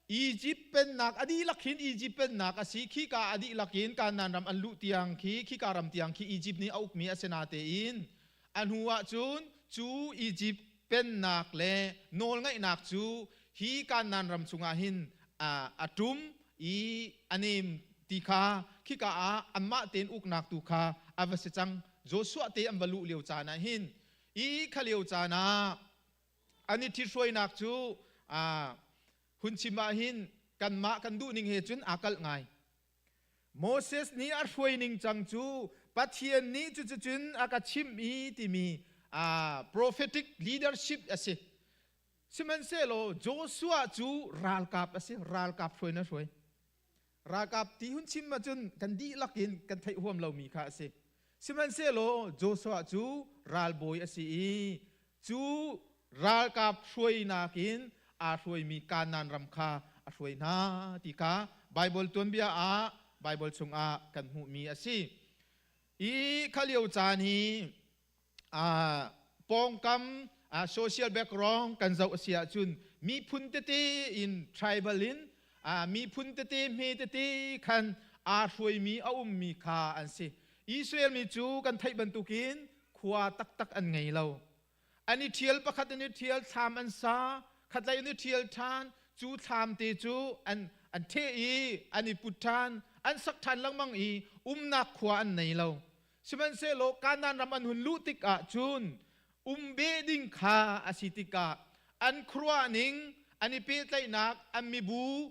i Egypt pennak a dihlak hin Egypt pennak a si. Khika a dihlak in Kanaan ram an luh tiang khi khika ram tiang khi Egypt nih a ukmi a si natein a hnu ah cun cu Egypt pennak le nawlngaihnak cu hi Kanaan ram chungah hin a ṭum i a nem ti kha khika ah anmah tein uknak tu kha a va si cang. Joshua te an va luh lio caan ah hin i kha lio caan ah an i ṭhithruainak cu hun chim ah hin kanmah kan duh ning he cun aa kalh ngai. Moses nih a hruai ning cang cu Pathian nih cuticun a ka chimh i timi prophetic leadership a si. Sihmanhsehlaw Joshua cu ralkap a si, ralkap hruai na hruai. Ralkap ti hun chim ahcun kan dihlak in kan theih huam lomi kha a si. Sihmanhsehlaw Joshua cu ralbawi a si i cu ralkap hruainak in aa hruaimi Kanaan ram kha a hruai hna ti kha Baibal tuanbia ah Baibal chungah kan hmuhmi a si. I kha lio caan hi pawngkam social background kan zoh a si ahcun miphun tete in tribal in miphun tete hme tete khan aa hruaimi a ummi kha an si. Israel mi cu kan theih bantukin khua taktak an ngei lo. An i ṭhial pakhat an i ṭhial thlam an sa, khatlei an i ṭhial ṭhan, cu thlam te cu an an ṭheh i an i put ṭhan, an sak ṭhan lengmang i umnak khua an nei lo. Sihmanhsehlaw Kanaan ram an hun luh tikah cun um beh ding kha a si tikah an khuaruah ning, an i pehtlaihnak, an mibu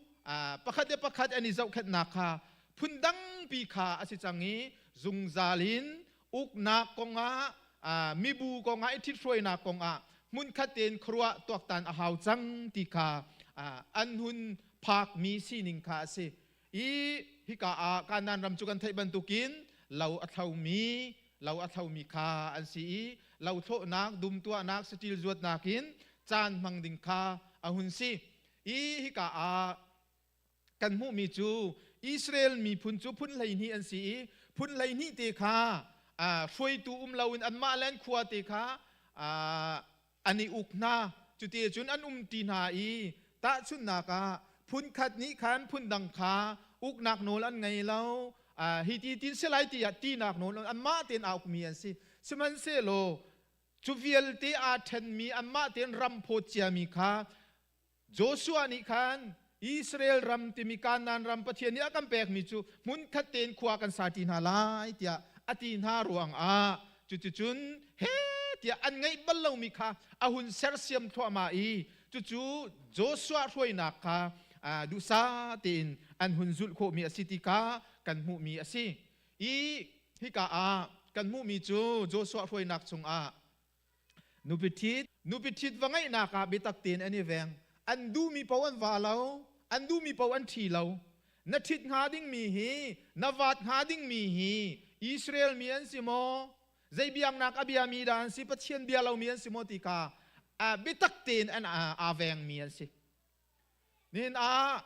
pakhat le pakhat an i zohkhenhnak kha phundangpi kha a si cang i zungzal in uknak kongah mibu kongah i ṭhithruainak kongah hmunkhat tein khuaruah tuaktan a hau cang ti kha an hun phakmi sining kha a si. I hika ah Kanaan ram cu kan theih bantukin lo a thlomi lo a thlomi kha an si i lo thlawhnak dum tuahnak saṭil zuatnak in caan hmang ding kha a hun si. I hika ah kan hmuhmi cu Israel miphun cu phun 12 an si i phun 12 te kha hruaitu um loin anmah le an khua te kha an i uk hna. Cuti cun an umṭi hna i tahchunhnak ah phunkhat nih khan phundang kha uknak nawl an ngei lo, hi ti tin si lai tiah tinak nawl anmah tein aa ukmi an si. Sihmanhsehlaw cu vialte aa ṭhenmi anmah tein ram phawt ciami kha Joshua nih khan Israel ram timi Kanaan ram Pathian nih a kan pekmi cu hmunkhat tein khua kan sa ṭi hna lai tiah a ti hna ruangah cuticun he tiah an ngeih bal lomi kha a hun sersiam thluahmah i cucu Joshua hruainak kha duhsah tein an hun zulh khawhmi a si ti kha kan hmuhmi a si. I hika ah kan hmuhmi cu Joshua hruainak chungah Nupi ṭhit, nupi ṭhit va ngeihnak ah biatak tein an i veng. An duhmi paoh an va lo, an duhmi paoh an ṭhi lo. Na ṭhit hnga dingmi hi, na vat hnga dingmi hi Israel mi an si maw? Zei biaknak a biami dah an si? Pathian bia lomi an si maw ti kha biatak tein an aa vengmi an si. Nihin ah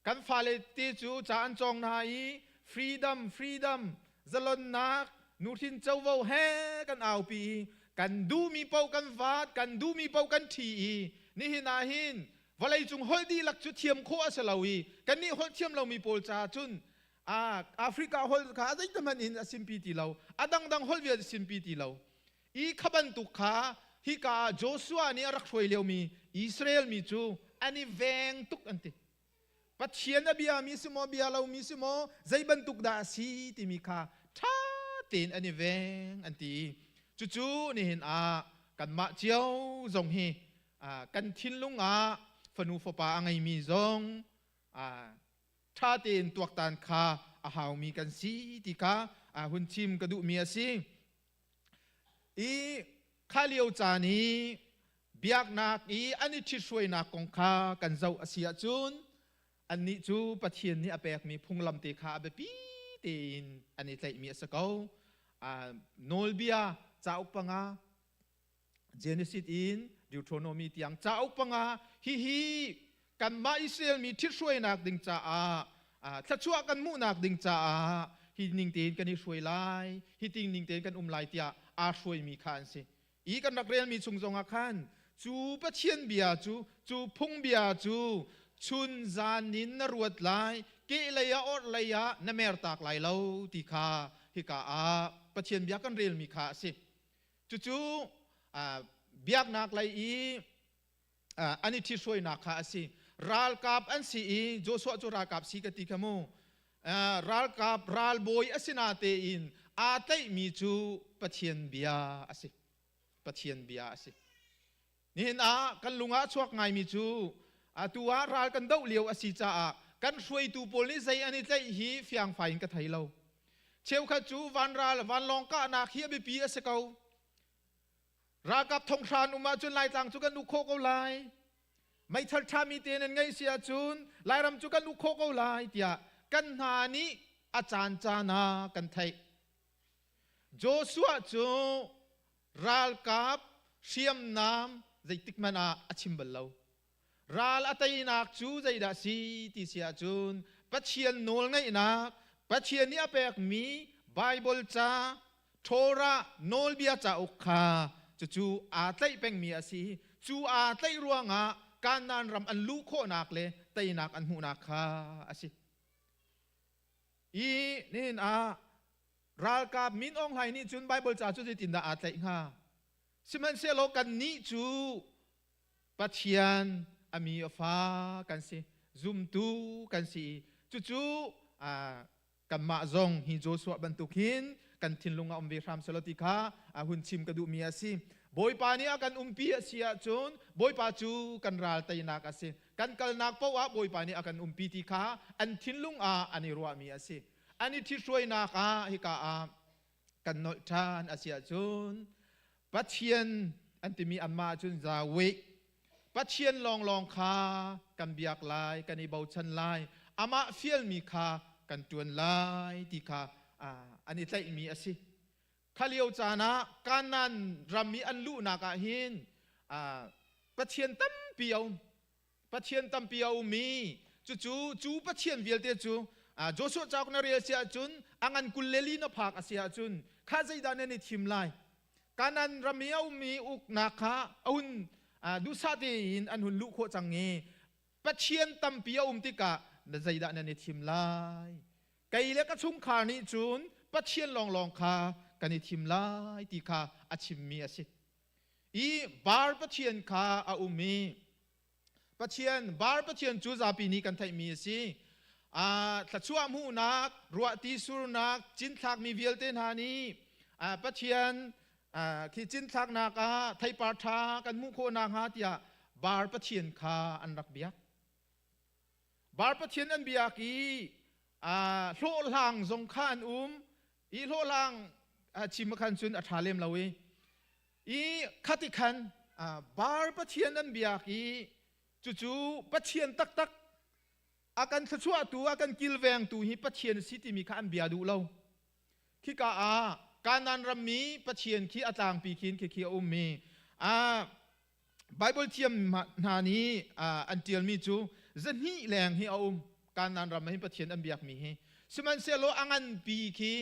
kan fale te cu ca an cawng hna i freedom, freedom, zalonnak, nuhrin covo he kan aupi i kan duhmi paoh kan vat, kan duhmi paoh kan ṭhi i nihin ah hin vawleicung holh dihlak cu thiam khawh a si lo i kannih holh thiam lomi pawl caah cun Africa holh kha a zeitahmanh in a simpi ti lo, a dangdang holh vialte simpi ti lo. I kha bantuk kha hika ah Joshua nih a rak hruai liomi Israel mi cu an i veng tuk an ti. Pathian a biami si maw, bia lomi si maw, zei bantuk dah a si timi kha ṭha tein an i veng an ti. Cucu nihin ah kanmah cio zong hi kan thinlung ah fanu fapa a ngeimi zong ṭha tein tuaktan kha a haumi kan si ti kha hun chim ka duhmi a si. I kha lio caan i biaknak i an i ṭhithruainak kong kha kan zoh a si ahcun annih cu Pathian nih a pekmi phunglam te kha a biapi tein an i tlaihmi a si ko. Nawlbia cauk panga Genesis in Deuteronomy tiang cauk panga hihi kanmah Israel mi ṭhithruainak ding caah thluachuah kan hmuhnak ding caah hi ning tein kan i hruai lai, hi ting ning tein kan um lai tiah aa hruaimi kha an si. I kan rak relmi chung zongah khan cu Pathian bia cu, cu phungbia cu, Chun zan in na ruat lai, kehlei ah orhlei ah na mertak lai lo ti kha hika ah Pathian bia kan relmi kha a si. Cucu biaknak lei i an i ṭhithruainak kha a si. Ralkap an si i Joshua cu ralkap si ka ti kha mu. Ralkap ralbawi a si natein aa tlaihmi cu Pathian bia a si. Pathian bia a si. Nihin ah kan lung ah a chuak ngaimi cu atu ah ral kan doh lio a si caah kan hruaitu pawl nih zei an i tlaih hi fiangfai in ka thei lo. Cheukhat cu vanral vanlawng kahnak hi a biapi a si ko. Ralkap thonghran um ahcun Laitlang cu kan uk khawh ko lai. Meithal ṭhami te nan ngeih si ahcun Lairam cu kan uk khawh ko lai tiah kan hna nih a caancaan ah kan theih. Joshua cu ralkap hriamnam zeitik hmanh ah a chim bal lo. Ral a teinak cu zeidah si ti si ahcun Pathian nawlngeihnak, Pathian nih a pekmi Baibal ca, Torah nawlbia cauk kha cucu aa tlaih pengmi a si. Cu aa tlaih ruangah Kanaan ram an luh khawhnak le teinak an hmuhnak kha a si. I nihin ah ralkap Min Aung Hlaing nih cun Baibal ca cu zeitindah aa tlaih hnga? Sihmanhsehlaw kannih cu Pathian a mi a fa kan si, zumtu kan si. Cucu kanmah zong hi Joshua bantuk hin kan thinlung ah um ve hram selaw ti kha hun chim ka duhmi a si. Bawipa nih a kan umpi a si ahcun Bawipa cu kan ral teinak a si. Kan kalnak paoh ah Bawipa nih a kan umpi ti kha an thinlung ah an i ruahmi a si. An i ṭhithruainak ah hika ah kan nolh ṭhan a si ahcun Pathian an timi anmah ahcun Yahweh Pathian lawnglawng kha kan biak lai, kan i bochan lai, amah fialmi kha kan ṭuan lai ti kha an i tlaihmi a si. Kha lio caan ah Kanaan ram i an luhnak ah hin Pathian tampi a um. Pathian tampi a um i cucu cu Pathian vialte cu Joshua cauk na rel si ahcun a ngan 22 na phak a si ahcun kha zeidah nan i thim lai? Kanaan ram i a ummi uknak kha a hun duhsah tein an hun luh khawh cang i Pathian tampi a um tikah na zeidah nan i thim lai? Kei le ka chungkhar nih cun Pathian lawnglawng kha kan i thim lai ti kha a chimmi a si. I Baal Pathian kha a um i Pathian Baal Pathian cu zapi nih kan theihmi a si. Thluachuah hmuhnak, ruahti surnak, cinthlakmi vialte hna nih Pathian khi cinthlaknak ah theipar ṭha kan hmuh khawh nakhnga tiah Baal Pathian kha an rak biak. Baal Pathian an biak i hlawhhlang zong kha an um i hlawhhlang chim khan cun a ṭha lem lo i i khati khan Baal Pathian an biak i cucu Pathian taktak a kan thluachuahtu a kan kilvengtu hi Pathian a si timi kha an bia duh lo. Khika ah Kanaan rammi Pathian khi a tlangpi khin khi a ummi Baibal thiam hna nih an ṭialmi cu 200 leng hi a um. Kanaan ram ah hin Pathian an biakmi hi. Sihmanhsehlaw a nganpi khi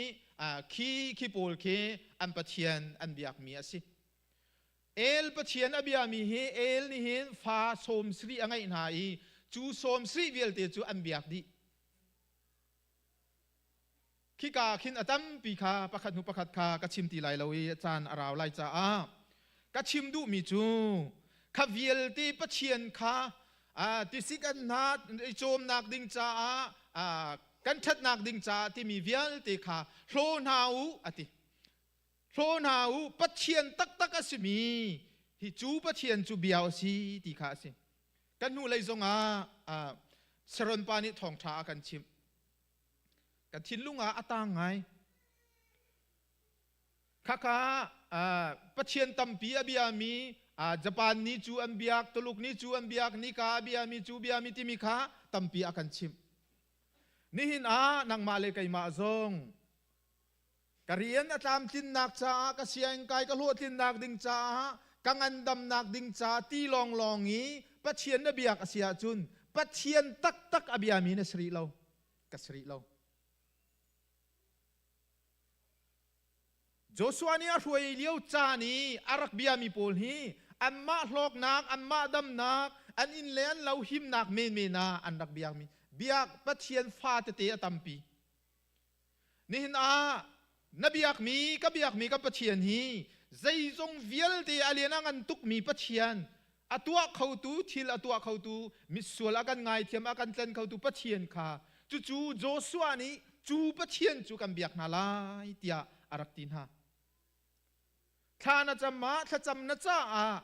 khi khi pawl khi an Pathian an biakmi a si. El Pathian a biami hi El nih hin fa 70 a ngeih hna i cu 70 vialte cu an biak dih. Khika khin a tampi kha pakhat hnu pakhat kha ka chim ti lai lo i caan a rau lai caah ka chim duhmi cu kha vialte Pathian kha tisik an hna i cawmnak ding caah kan ṭhatnak ding caah timi vialte kha hlaw hna u a ti. Hlaw hna u Pathian taktak a simi hi cu Pathian cu bia a si ti kha a si. Kan hnulei zongah Sharon pa nih thawngṭha a kan chimh. Kan thinlung ah a tang ngai. Khakha Pathian tampi a biami Japan nih cu an biak, Tuluk nih cu an biak, nika a biami cu biami timi kha tampi a kan chimh. Nihin ah nangmah le keimah zong ka rian a tlamtlinnak caah ka sianginn kai ka hlawhtlinnak ding caah ka ngandamnak ding ca ti lawnglawng i Pathian na biak a si ahcun Pathian taktak a biami na si rih lo ka si rih lo. Joshua nih a hruai lio caan i a rak biami pawl hi anmah hlawknak, anmah damnak, an inn le an lo himnak menmen ah an rak biakmi biak Pathian fa tete a tampi. Nihin ah na biakmi ka biakmi ka Pathian hi zeizong vialte a lian a ngan tukmi Pathian a tuah khotu thil a tuah khotu misual a kan ngaithiam a kan tlen khotu Pathian kha cucu Joshua nih cu Pathian cu kan biak hna lai tiah a rak ti hna. Thla na cam ah thlacam na caah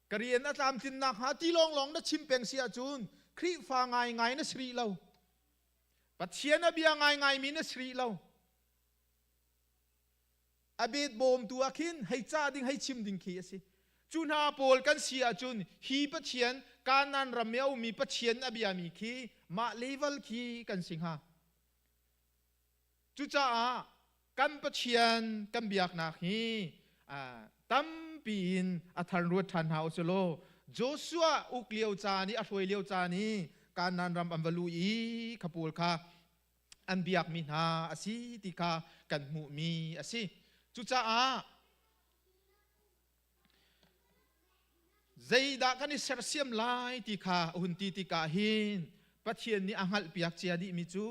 ka rian a tlamtlin nakhnga ti lawnglawng na chim peng si ahcun Khrihfa ngaingai na si rih lo. Pathian a bia ngaingaimi na si rih lo. A bet bawmtu ah khin hei ca ding hei chim ding khi a si. Cu hna pawl kan si ahcun hi Pathian Kanaan ram i a ummi Pathian a biami khi mah level khi kan si hnga. Cucaah kan Pathian kan biaknak hi tampi in a thar ruat ṭhan hna u law Joshua uk lio caan i a hruai lio caan i Kanaan ram an va lu i kha pawl kha an biakmi hna a si ti kha kan hmuhmi a si. Cucaah zeidah kan i sersiam lai ti kha a hun ti tikah hin Pathian nih a hngalhpiak cia dihmi cu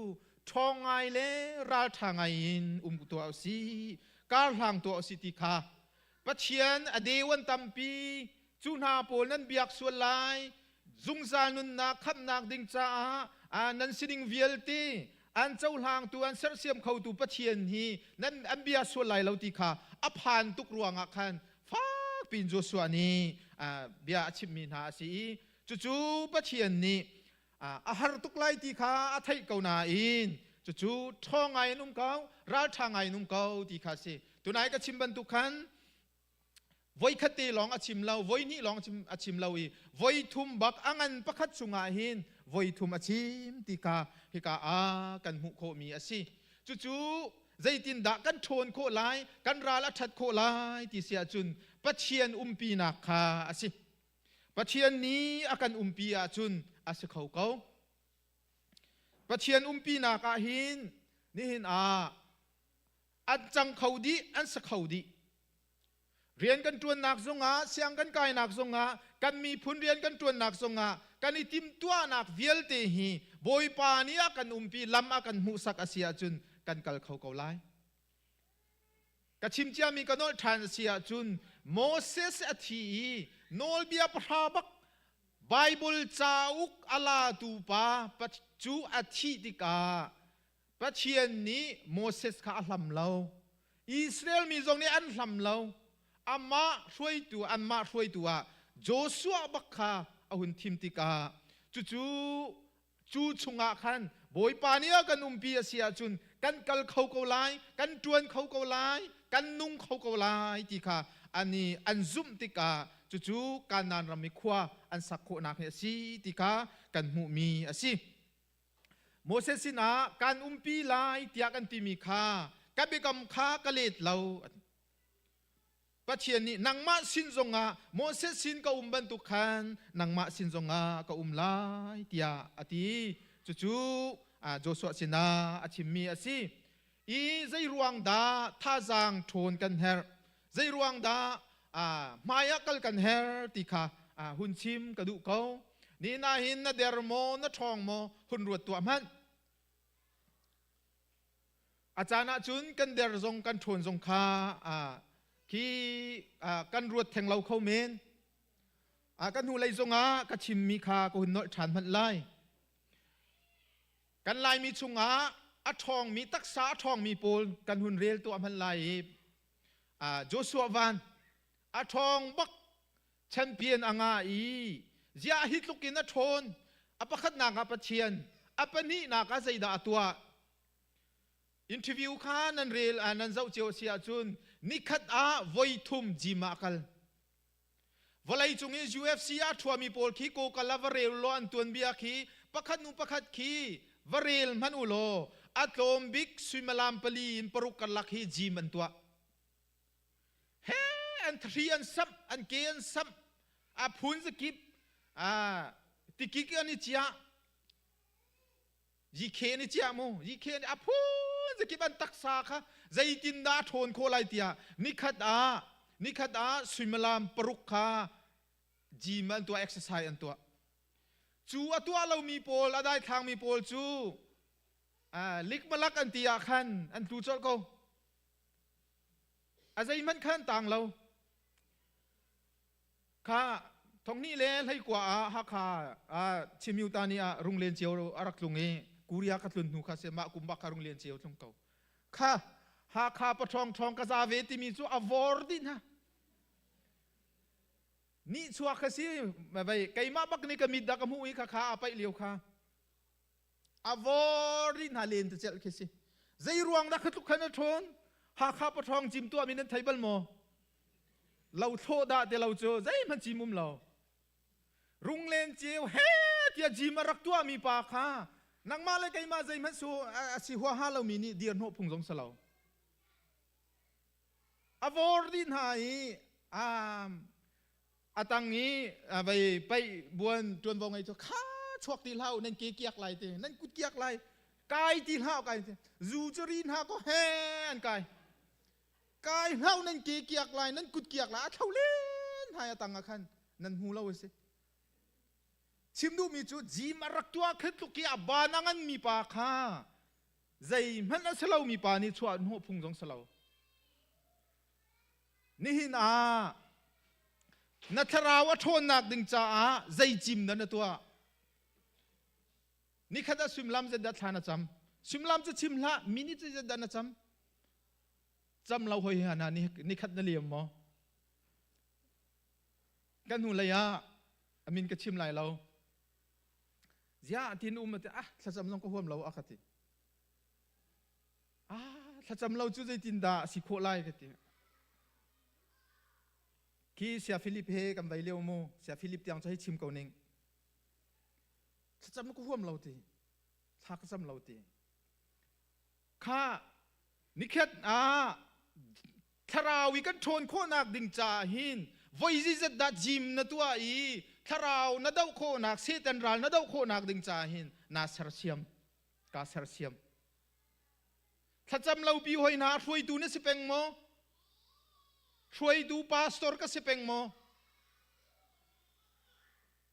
ṭhawng ngai le ralṭha ngai in um tuah u sih, karhlang tuah u sih ti kha Pathian a deu an tampi cu hna pawl nan biak sual lai zungzal nunnak khamhnak ding caah nan sining vialte an cohlangtu an sersiam khotu Pathian hi nan an bia sual lai lo ti kha a phan tuk ruangah khan fak piin Joshua nih bia a chimmi hna a si i cucu Pathian nih a har tuk lai ti kha a theih ko nain cucu ṭhawng ngai in um ko ralṭha ngai in um ko ti kha a si. Tunai ka chim bantuk khan voikhat te lawng a chim lo voi hnih lawng a chim lo i voi thum bak a ngan pakhat chungah hin voi thum a chim ti kha hika ah kan hmuh khawhmi a si. Cucu zeitindah kan ṭhawn khawh lai, kan ral a ṭhat khawh lai ti si ahcun Pathian umpinak kha a si. Pathian nih a kan umpi ahcun a si kho ko. Pathian umpinak ah hin nihin ah an cang kho dih, an sa kho dih. Rian kan ṭuannak zongah, siang kan kainak zongah, kan miphun rian kan ṭuannak zongah, kan i timhtuahnak vialte hi Bawipa nih a kan umpi, lam a kan hmuhsak a si ahcun kan kal kho ko lai. Ka chim ciami ka nolh ṭhan a si ahcun Moses a thi i nawlbia pahra bak Bible cauk a latu pa cu a thih tikah Pathian nih Moses kha a hlam lo. Israel mi zong nih an hlam lo. Amah hruaitu, anmah hruaitu ah Joshua bak kha a hun thim tikah cucu cu chungah khan Bawipa nih a kan umpi a si ahcun kan kal kho ko lai, kan ṭuan kho ko lai, kan nung kho ko lai ti kha ani an zumh tikah cucu Kanaan ram i khua an sak khawhnak hi a si ti kha kan hmuhmi a si. Moses sinah kan umpi lai tiah kan timi kha ka biakam kha ka let lo. Pathian nih nangmah sin zongah Moses sin ka um bantuk khan nangmah sin zongah ka um lai tiah a ti. Cucu Joshua sinah a chimmi a si. I zei ruang dah thazaang ṭhawn kan herh? Zei ruang dah hmai ah kal kan her ti kha hun chim ka duh ko. Ni na hin na der maw, na ṭhawng maw, hun ruat tuah hmanh. A caan ah cun kan der zong kan ṭhawn zong kha khi kan ruat theng lo kho men. Kan hnulei zongah ka chimmi kha ka hun nolh ṭhan hmanh lai. Kan Laimi chungah a ṭhawngmi taksa a ṭhawngmi pawl kan hun rel tuah hmanh lai i Joshua Van a ṭhawng bak champion a ngah i ziah hi tluk in a ṭhawn a pakhatnak ah Pathian a pahnihnak ah zeidah a tuah interview kha nan rel nan zoh cio si ahcun nikhat ah voi thum gym ah a kal vawlei cung i UFC ah ṭhuami pawl khi kokal ah va rel law an tuanbia khi pakhat nu pakhat khi va rel hmanh u law a tlawm bik suimilam pali in paruk karlak hi gym an tuah he an thri an samh an ke an samh a phun zakip a tikik an i ciah Yikhe ni ciah mu yikhe ni a phun zakip an taksa kha zeitin dah a ṭhawn khawh lai tiah nikhat ah nikhat ah suimilam paruk kha gym an tuah exercise an tuah. Cu a tuah lomi pawl, a daithlangmi pawl cu likmalak an ti ah khan an tlu colh ko. A zeihmanh khan tang lo. Kha thonghnih le hleikua ah Hakha Chimyuta ni ah runglen cio a rak tlung i Korea ka tlun hnu kha si mah kum bak kha runglen cio tlung ko. Kha Hakha paṭhawng ṭhawng ka za ve timi cu a vor dih hna. Nih chuak kha si vei keimah bak nih ka mit dah ka hmuh i kha kha a paih lio kha a vor dih hna len te celh khi si. Zei ruang dah kha tluk khan a ṭhawn? Hakha paṭhawng cim tuah mi nan thei bal maw? Lo thlawh dah ti lo cu zeihmanh cim um lo. Runglen ceu he tiah gym a rak tuahmi pa kha nangmah le keimah zeihmanh su a si huaha lomi nih dir hnawh phung zong si lo. A vor dih hna i a tang i vei paih buan ṭuanvo ngei cu kha chuak ti hlah u nan ke kiak lai ti nan kut kiak lai kai ti hlah u kai ti zu cu ri hna ko he an kai kai hlah u nan ke kiak lai nan kut kiak lai a thlo len hai a tang ah khan nan hmu lo a si chim duhmi cu gym a rak tuah kha tluk i a ban a ngan mi pa kha zeihmanh a si lomi pa nih chuah hnawh phung zong si lo Nihin ah na thlarau a ṭhawnnak ding caah zei cim dah na tuah? Nikhat ah suimilam zeidah thla na cam? Suimilam cu chim hlah, minute zeidah na cam? Cam lo hoi hna nikhat na liam maw? Kan hnu lei ah a min ka chim lai lo. Ziah tin um te ah thlacam zong ka huam lo a ka ti. Ah, thlacam lo cu zeitindah a si khawh lai ka ti. Khi Sia Philip he kan vai lio mu, Sia Philip tiang cu hei chim ko ning. Thlacam ka huam lo ti. Thla ka cam lo ti. Kha nikhat ah thlarau i kan ṭhawn khawhnak ding caah hin voi zizat dah gym na tuah i thlarau na doh khawhnak Satan ral na doh khawhnak ding caah hin naa sersiam kaa sersiam. Thlacam lo pi hoi hna hruaitu na si peng maw? Hruaitu pastor ka si peng maw?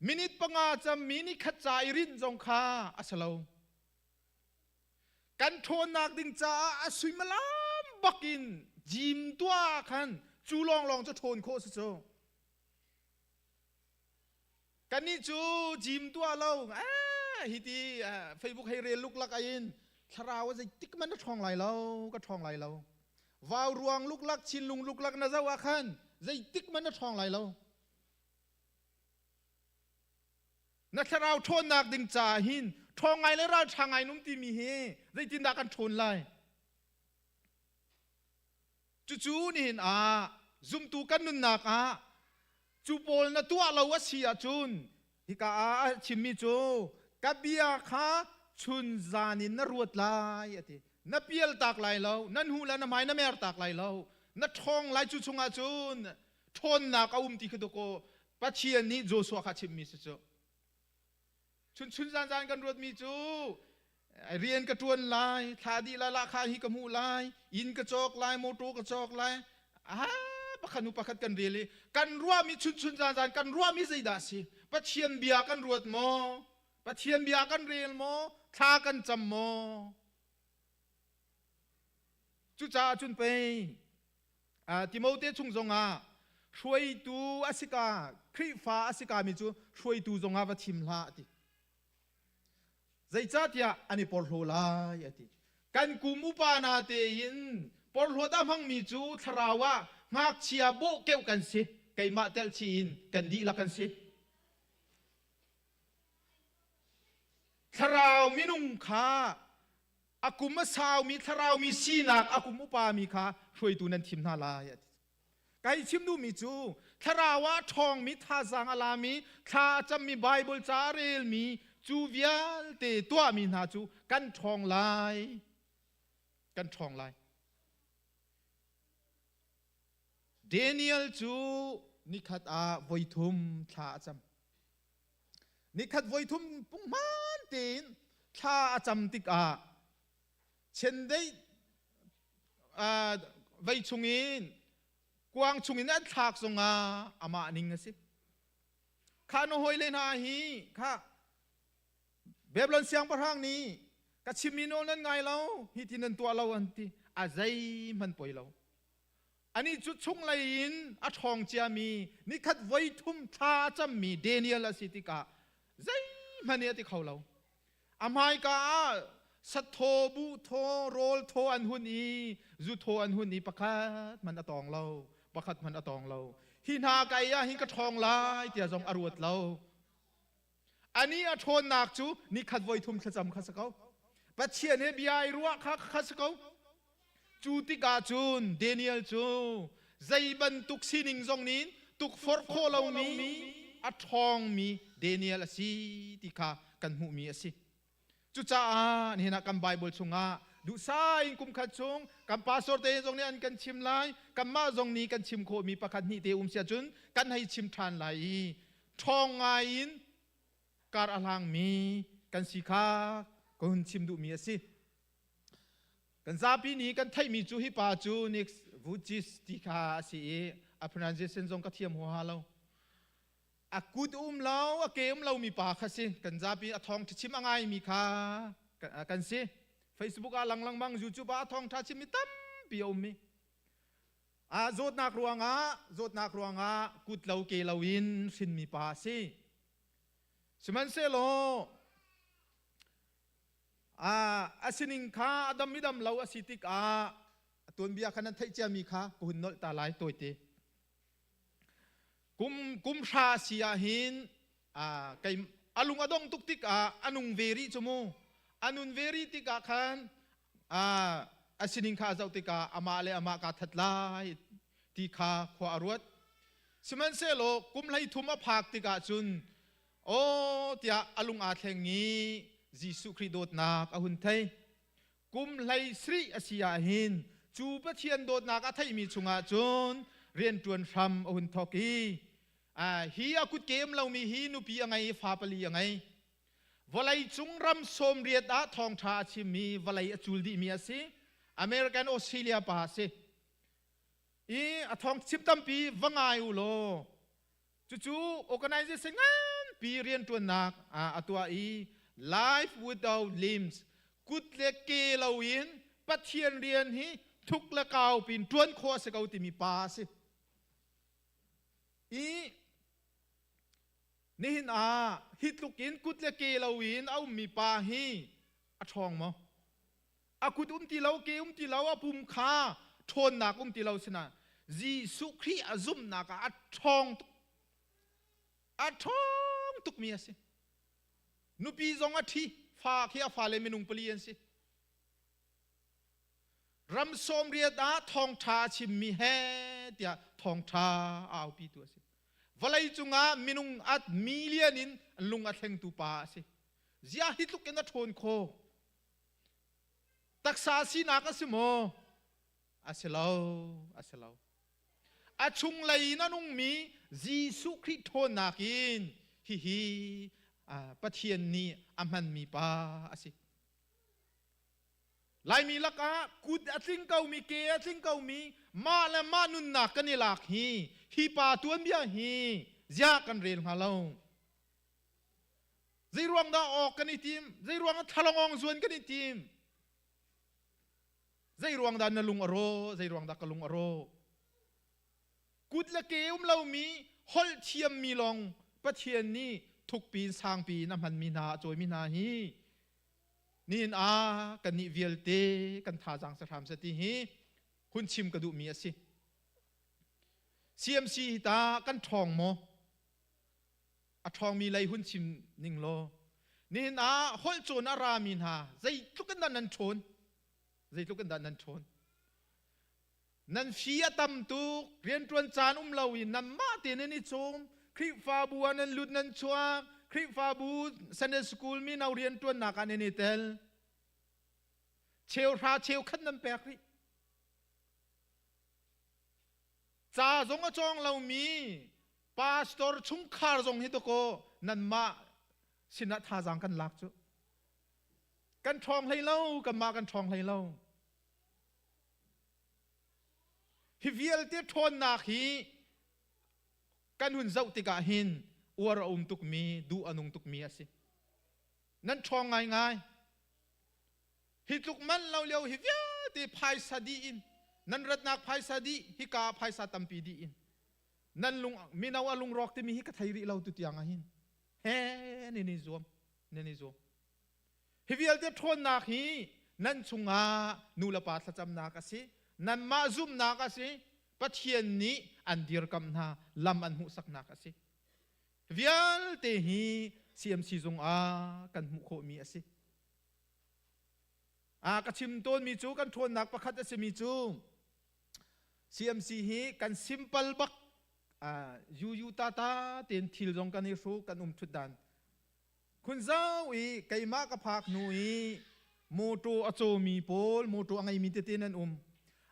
Minute panga cam mi ni khat ca i rinh zong kha a si lo. Kan ṭhawnnak ding caah a suimilam bakin gym tuah khan cu lawnglawng cu ṭhawn khawh si cu. Kannih cu gym tuah lo hi ti Facebook hei rel luklak in thlarau a zeitik man na ṭhawng lai lo ka ṭhawng lai lo vau ruang luklak chinlung luklak na zoh ah khan zeitik man na ṭhawng lai lo na thlarau ṭhawnnak ding caah hin ṭhawng ngai le ralṭha ngai num timi hi zeitindah kan ṭhawn lai cucu nihin ah zumtu kan nunnak ah Cu pawl na tuah lo a si ahcun hika ah a chimmi cu ka bia kha chun zan in na ruat lai a ti. Na pial tak lai lo, na hnu le na hmai na mer tak lai lo. Na ṭhawng lai cu chungah cun ṭhawnnak a um ti khi dawkaw Pathian nih Joshua kha a chimmi si cu. Chun chun zan zan kan ruatmi cu rian ka ṭuan lai, thla dih lai, lahkhah hi ka hmuh lai, inn ka cawk lai, motor ka cawk lai. Ah, pakhat hnu pakhat kan rel i kan ruahmi chun chun zan zan kan ruahmi zeidah a si? Pathian bia kan ruat maw? Pathian bia kan rel maw? Thla kan cam maw? Cucaah cun pei Timote chung zongah hruaitu a si ka Khrihfa a si kami cu hruaitu zongah va thim hlah a ti. Zeicahtiah an i porhlaw lai a ti. Kan kum upa na tein porhlawt a hmangmi cu thlarau ah ngakchia bawhkeuh kan si. Keimah telh chih in kan dihlak kan si. Thlarau minung kha a kum a saumi thlarau mi sinak a kum upami kha hruaitu nan thim hna lai a ti. Kai chim duhmi cu thlarau ah ṭhawngmi thazaang a lami thla a cammi Bible ca a relmi cu vialte tuahmi hna cu kan ṭhawng lai kan ṭhawng lai. Daniel cu nikhat ah voithum thla a cam. Nikhat voithum punghman tein thla a cam tikah chiandeih vei chungin kuang chungin an thlak zongah amah ning a si. Kha na hawile hna hi kha. Babylon siangpahrang nih ka chimmi nawl nan ngai lo, hi ti nan tuah lo an ti. A zeihmanh poi lo. Anih cu chunglei in a ṭhawng ciami nikhat voi thum thla a cammi Daniel a si tikah zeihmanh nih a ti kho lo. A hmaika ah sathaw, buhthaw, rawl thaw an hun i zu thaw an hun i pakhat hmanh a tawng lo, pakhat hmanh a tawng lo. Hi hna ka ei ah hin ka ṭhawng lai tiah zong a ruat lo. Anih a ṭhawnnak cu nikhat voi thum thlacam kha si ko. Pathian he bia i ruah kha kha si ko. Cu tikah cun Daniel cu zei bantuk sining zong nih tukforh khawh lomi a ṭhawngmi Daniel a si ti kha kan hmuhmi a si. Cucaah nihin ah kan Bible chungah duhsah in kum khat chung kan pastor te zong nih an kan chim lai, kanmah zong nih kan chim khawhmi pakhat hnih te um si ahcun kan hei chim ṭhan lai i ṭhawng ngai in kar a hlangmi kan si kha ka hun chim duhmi a si. Kan zapi nih kan theihmi cu hi pa cu Nick Vujicic ti kha a si i a pronunciation zong ka thiam huaha lo. A kut um lo, a ke um lomi pa kha si. Kan zapi a thawng chim a ngaimi kha kan si. Facebook ah lang lengmang, YouTube ah a thawngṭha chimmi tampi a ummi. A zawtnak ruangah, zawtnak ruangah kut lo ke lo in hrinmi pa a si. Sihmanhsehlaw A sining kha a dam i dam lo a si tikah a tuanbia kha nan theih ciami kha ka hun nolh ta lai tawite. Kum kum hra si ah hin kei a lung a dong tuk tikah a nung ve rih cu mu. A nun ve rih tikah khan a sining kha a zoh tikah amah le amah kaa that lai ti kha khua a ruat. Sihmanhsehlaw kum 13 a phak tikah cun Aw tiah a lung aa thleng i Jesuh Khrih dawtnak a hun thei. Kum 17 a si ah hin cu Pathian dawtnak a theihmi chungah cun rianṭuan hram a hun thawk i hi a kutke um lomi hi nupi a ngei i fa pali a ngei. Vawlei cung ram 80 ah thawngṭha a chimmi vawlei a cul dihmi a si. American Australia pa a si. I a thawng chim tampi va ngai u law Cucu organization nganpi rianṭuannak a tuah i Life Without Limbs kut le ke loin Pathian rian hi thuk le kau pin ṭuan khawh a si ko timi pa a si. I nihin ah hi tluk in kut le ke loin a ummi pa hi a ṭhawng maw? A kut um ti lo, ke um ti lo, a pum kha ṭhawnnak um ti lo sinah Jesuh Khrih a zumhnak ah a ṭhawng tuk. A ṭhawng tukmi a si. Nupi zong a ṭhi, fa khi a fale minung pali an si. Ram 80 ah thawngṭha a chimmi he tiah thawngṭha a aupitu a si. Vawlei cungah minung at million in lung a thlengtu pa a si. Ziah hi tluk in a ṭhawn khawh? Taksa sinak a si maw? A si lo, a si lo. A chunglei in a nungmi Jesuh Khrih ṭhawnnak in hihi Pathian nih a hmanmi pa a si. Laimi lakah kut a tling komi, ke a tling komi, mah le mah nunnak kan i lak hi, hi pa tuanbia hi ziah kan rel hnga lo. Zeiruang dah awk kan i tim? Zeiruang ah thlalangawng zuan kan i tim? Zeiruang dah na lung a raw? Zeiruang dah ka lung a raw? Kut le ke um lomi, holh thiammi lawng Pathian nih thukpi in sangpi in a hmanmi hna, a cawimi hna hi nihin ah kannih vialte kan thazaang sahram seh ti hi hun chim ka duhmi a si. CMC hi ta kan ṭhawng maw? A ṭhawngmi lei hun chim ning law nihin ah holh cawn a rami hna zeitluk in dah nan ṭhawn? Zeitluk in dah nan ṭhawn? Nan fi a tam tuk, rianṭuan caan um loin nanmah tein nan i cawm, Khrihfabu ah nan lut nan chuak, Khrihfabu Sunday School mino rianṭuannak ah nan i tel. Cheuhra cheukhat nan pek rih. Ca zong a cawng lomi pastor chungkhar zong hi dakaw nanmah sinah thazaang kan lak cu. Kan ṭhawng hlei lo, kanmah kan ṭhawng hlei lo. Hi vialte ṭhawnnak hi kan hun zoh tikah hin uar a um tukmi, duh a nung tukmi a si. Nan ṭhawng ngaingai. Hi tluk man lo lio hi vialte phaisa dih in nan ratnak phaisa dih hika phaisa tampi dih in nan lung mino a lungrawk timi hi ka thei rih lo tu tiang ah hin he nan i zuam nan i zuam. Hi vialte ṭhawnnak hi nan chungah nu le pa thlacamnak a si, nanmah zumhnak a si, Pathian nih an dirkamh hna, lam an hmuhsaknak a si. Vialte hi CMC zung ah kan hmuh khawhmi a si. A ka chim tawnmi cu kan ṭhawnnak pakhat a simi cu CMC hi kan simple bak yu ta ta tein thil zong kan i hruk kan um ṭhut dan Khun zau i keimah ka phak hnu i mawṭaw a cawmi pawl mawṭaw a ngeimi tete nan um.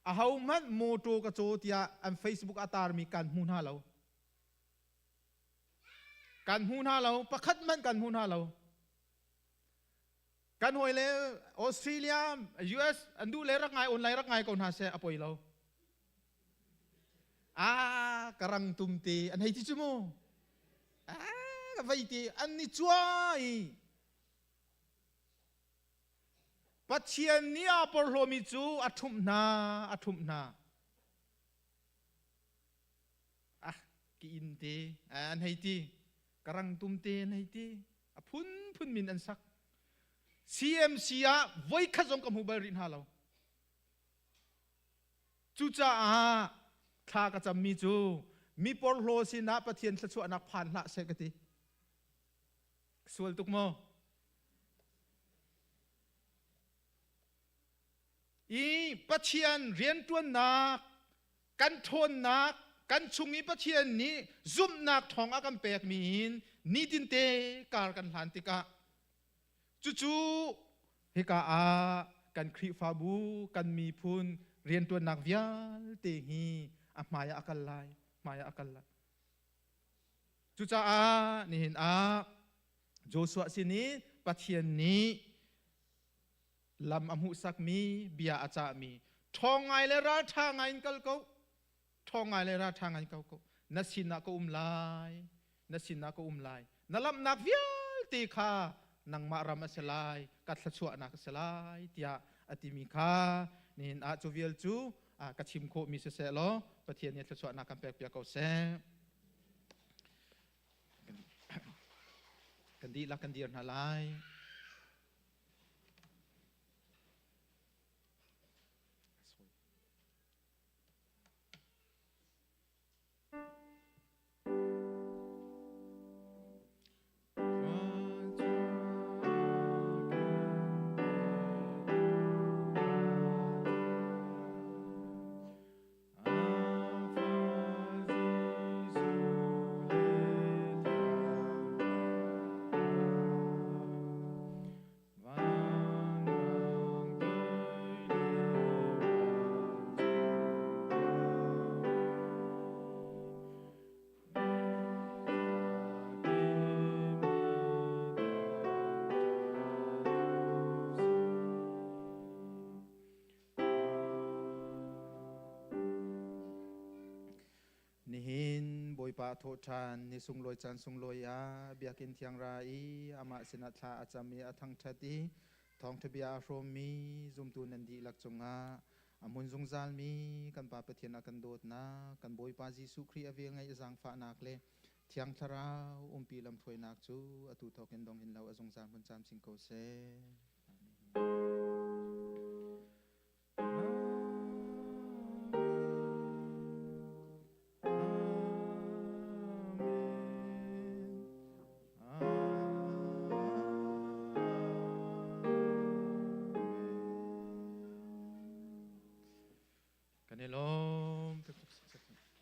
Ahohmanh mawṭaw ka caw tiah an Facebook a tarmi kan hmu hna lo. Kan hmu hna lo. Pakhat hmanh kan hmu hna lo. Kan hawile Australia, US an duh le rak ngai online rak ngai ko hna seh a poi lo. Ah, ka rang tum te an hei ti cu mu. Ah, ka vei ti an ni cuai. Pathian nih aa porhlawmi cu a ṭhumh hna, a ṭhumh hna. Ah, ki inn te an hei ti, ka rang tum te an hei ti. A phunphun min an sak. CMC ah voikhat zong ka hmu bal rih hna lo. Cucaah thla ka cammi cu mi porhlaw sinah Pathian thluachuahnak phan hlah seh ka ti. Sual tuk maw? I Pathian rianṭuannak, kan ṭhawnnak, kan chung i Pathian nih zumhnak ṭhawng a kan pekmi in nitinte kar kan hlan tikah cucu Hika ah kan Khrihfabu, kan miphun rianṭuannak vialte hi a hmai ah a kal lai, hmai ah a kal lai. Cucaah nihin ah Joshua sin i Pathian nih lam a hmuhsakmi, bia a cahmi, ṭhawng ngai le ralṭha ngai in kal ko, ṭhawng ngai le ralṭha ngai in kal ko, na sinah ka um lai, na sinah ka um lai na lamhnak vialte kha nangmah ram a si lai ka thluachuahnak a si lai tiah a timi kha nihin ah cu vial cu ka chim khawhmi siseh law Pathian nih thluachuahnak kan pek piak ko seh. Kan dihlak kan dir hna lai. Nihin Bawipa a thawh ṭhan ni sunglawi caan sunglawi ah Biakinn thiang ra i amah sinah thla a cam i a thangṭhat i thawngṭha bia a hrawmmi zumtu nan dihlak cungah A hmun zungzalmi kan Pa Pathian a kan dawtnak, kan Bawipa Jesuh Khrih a velngeih a zaangfahnak le Thiang Thlarau umpi lamhruainak cu atu thawkin dong hin lo a zungzal hmun camcin ko seh.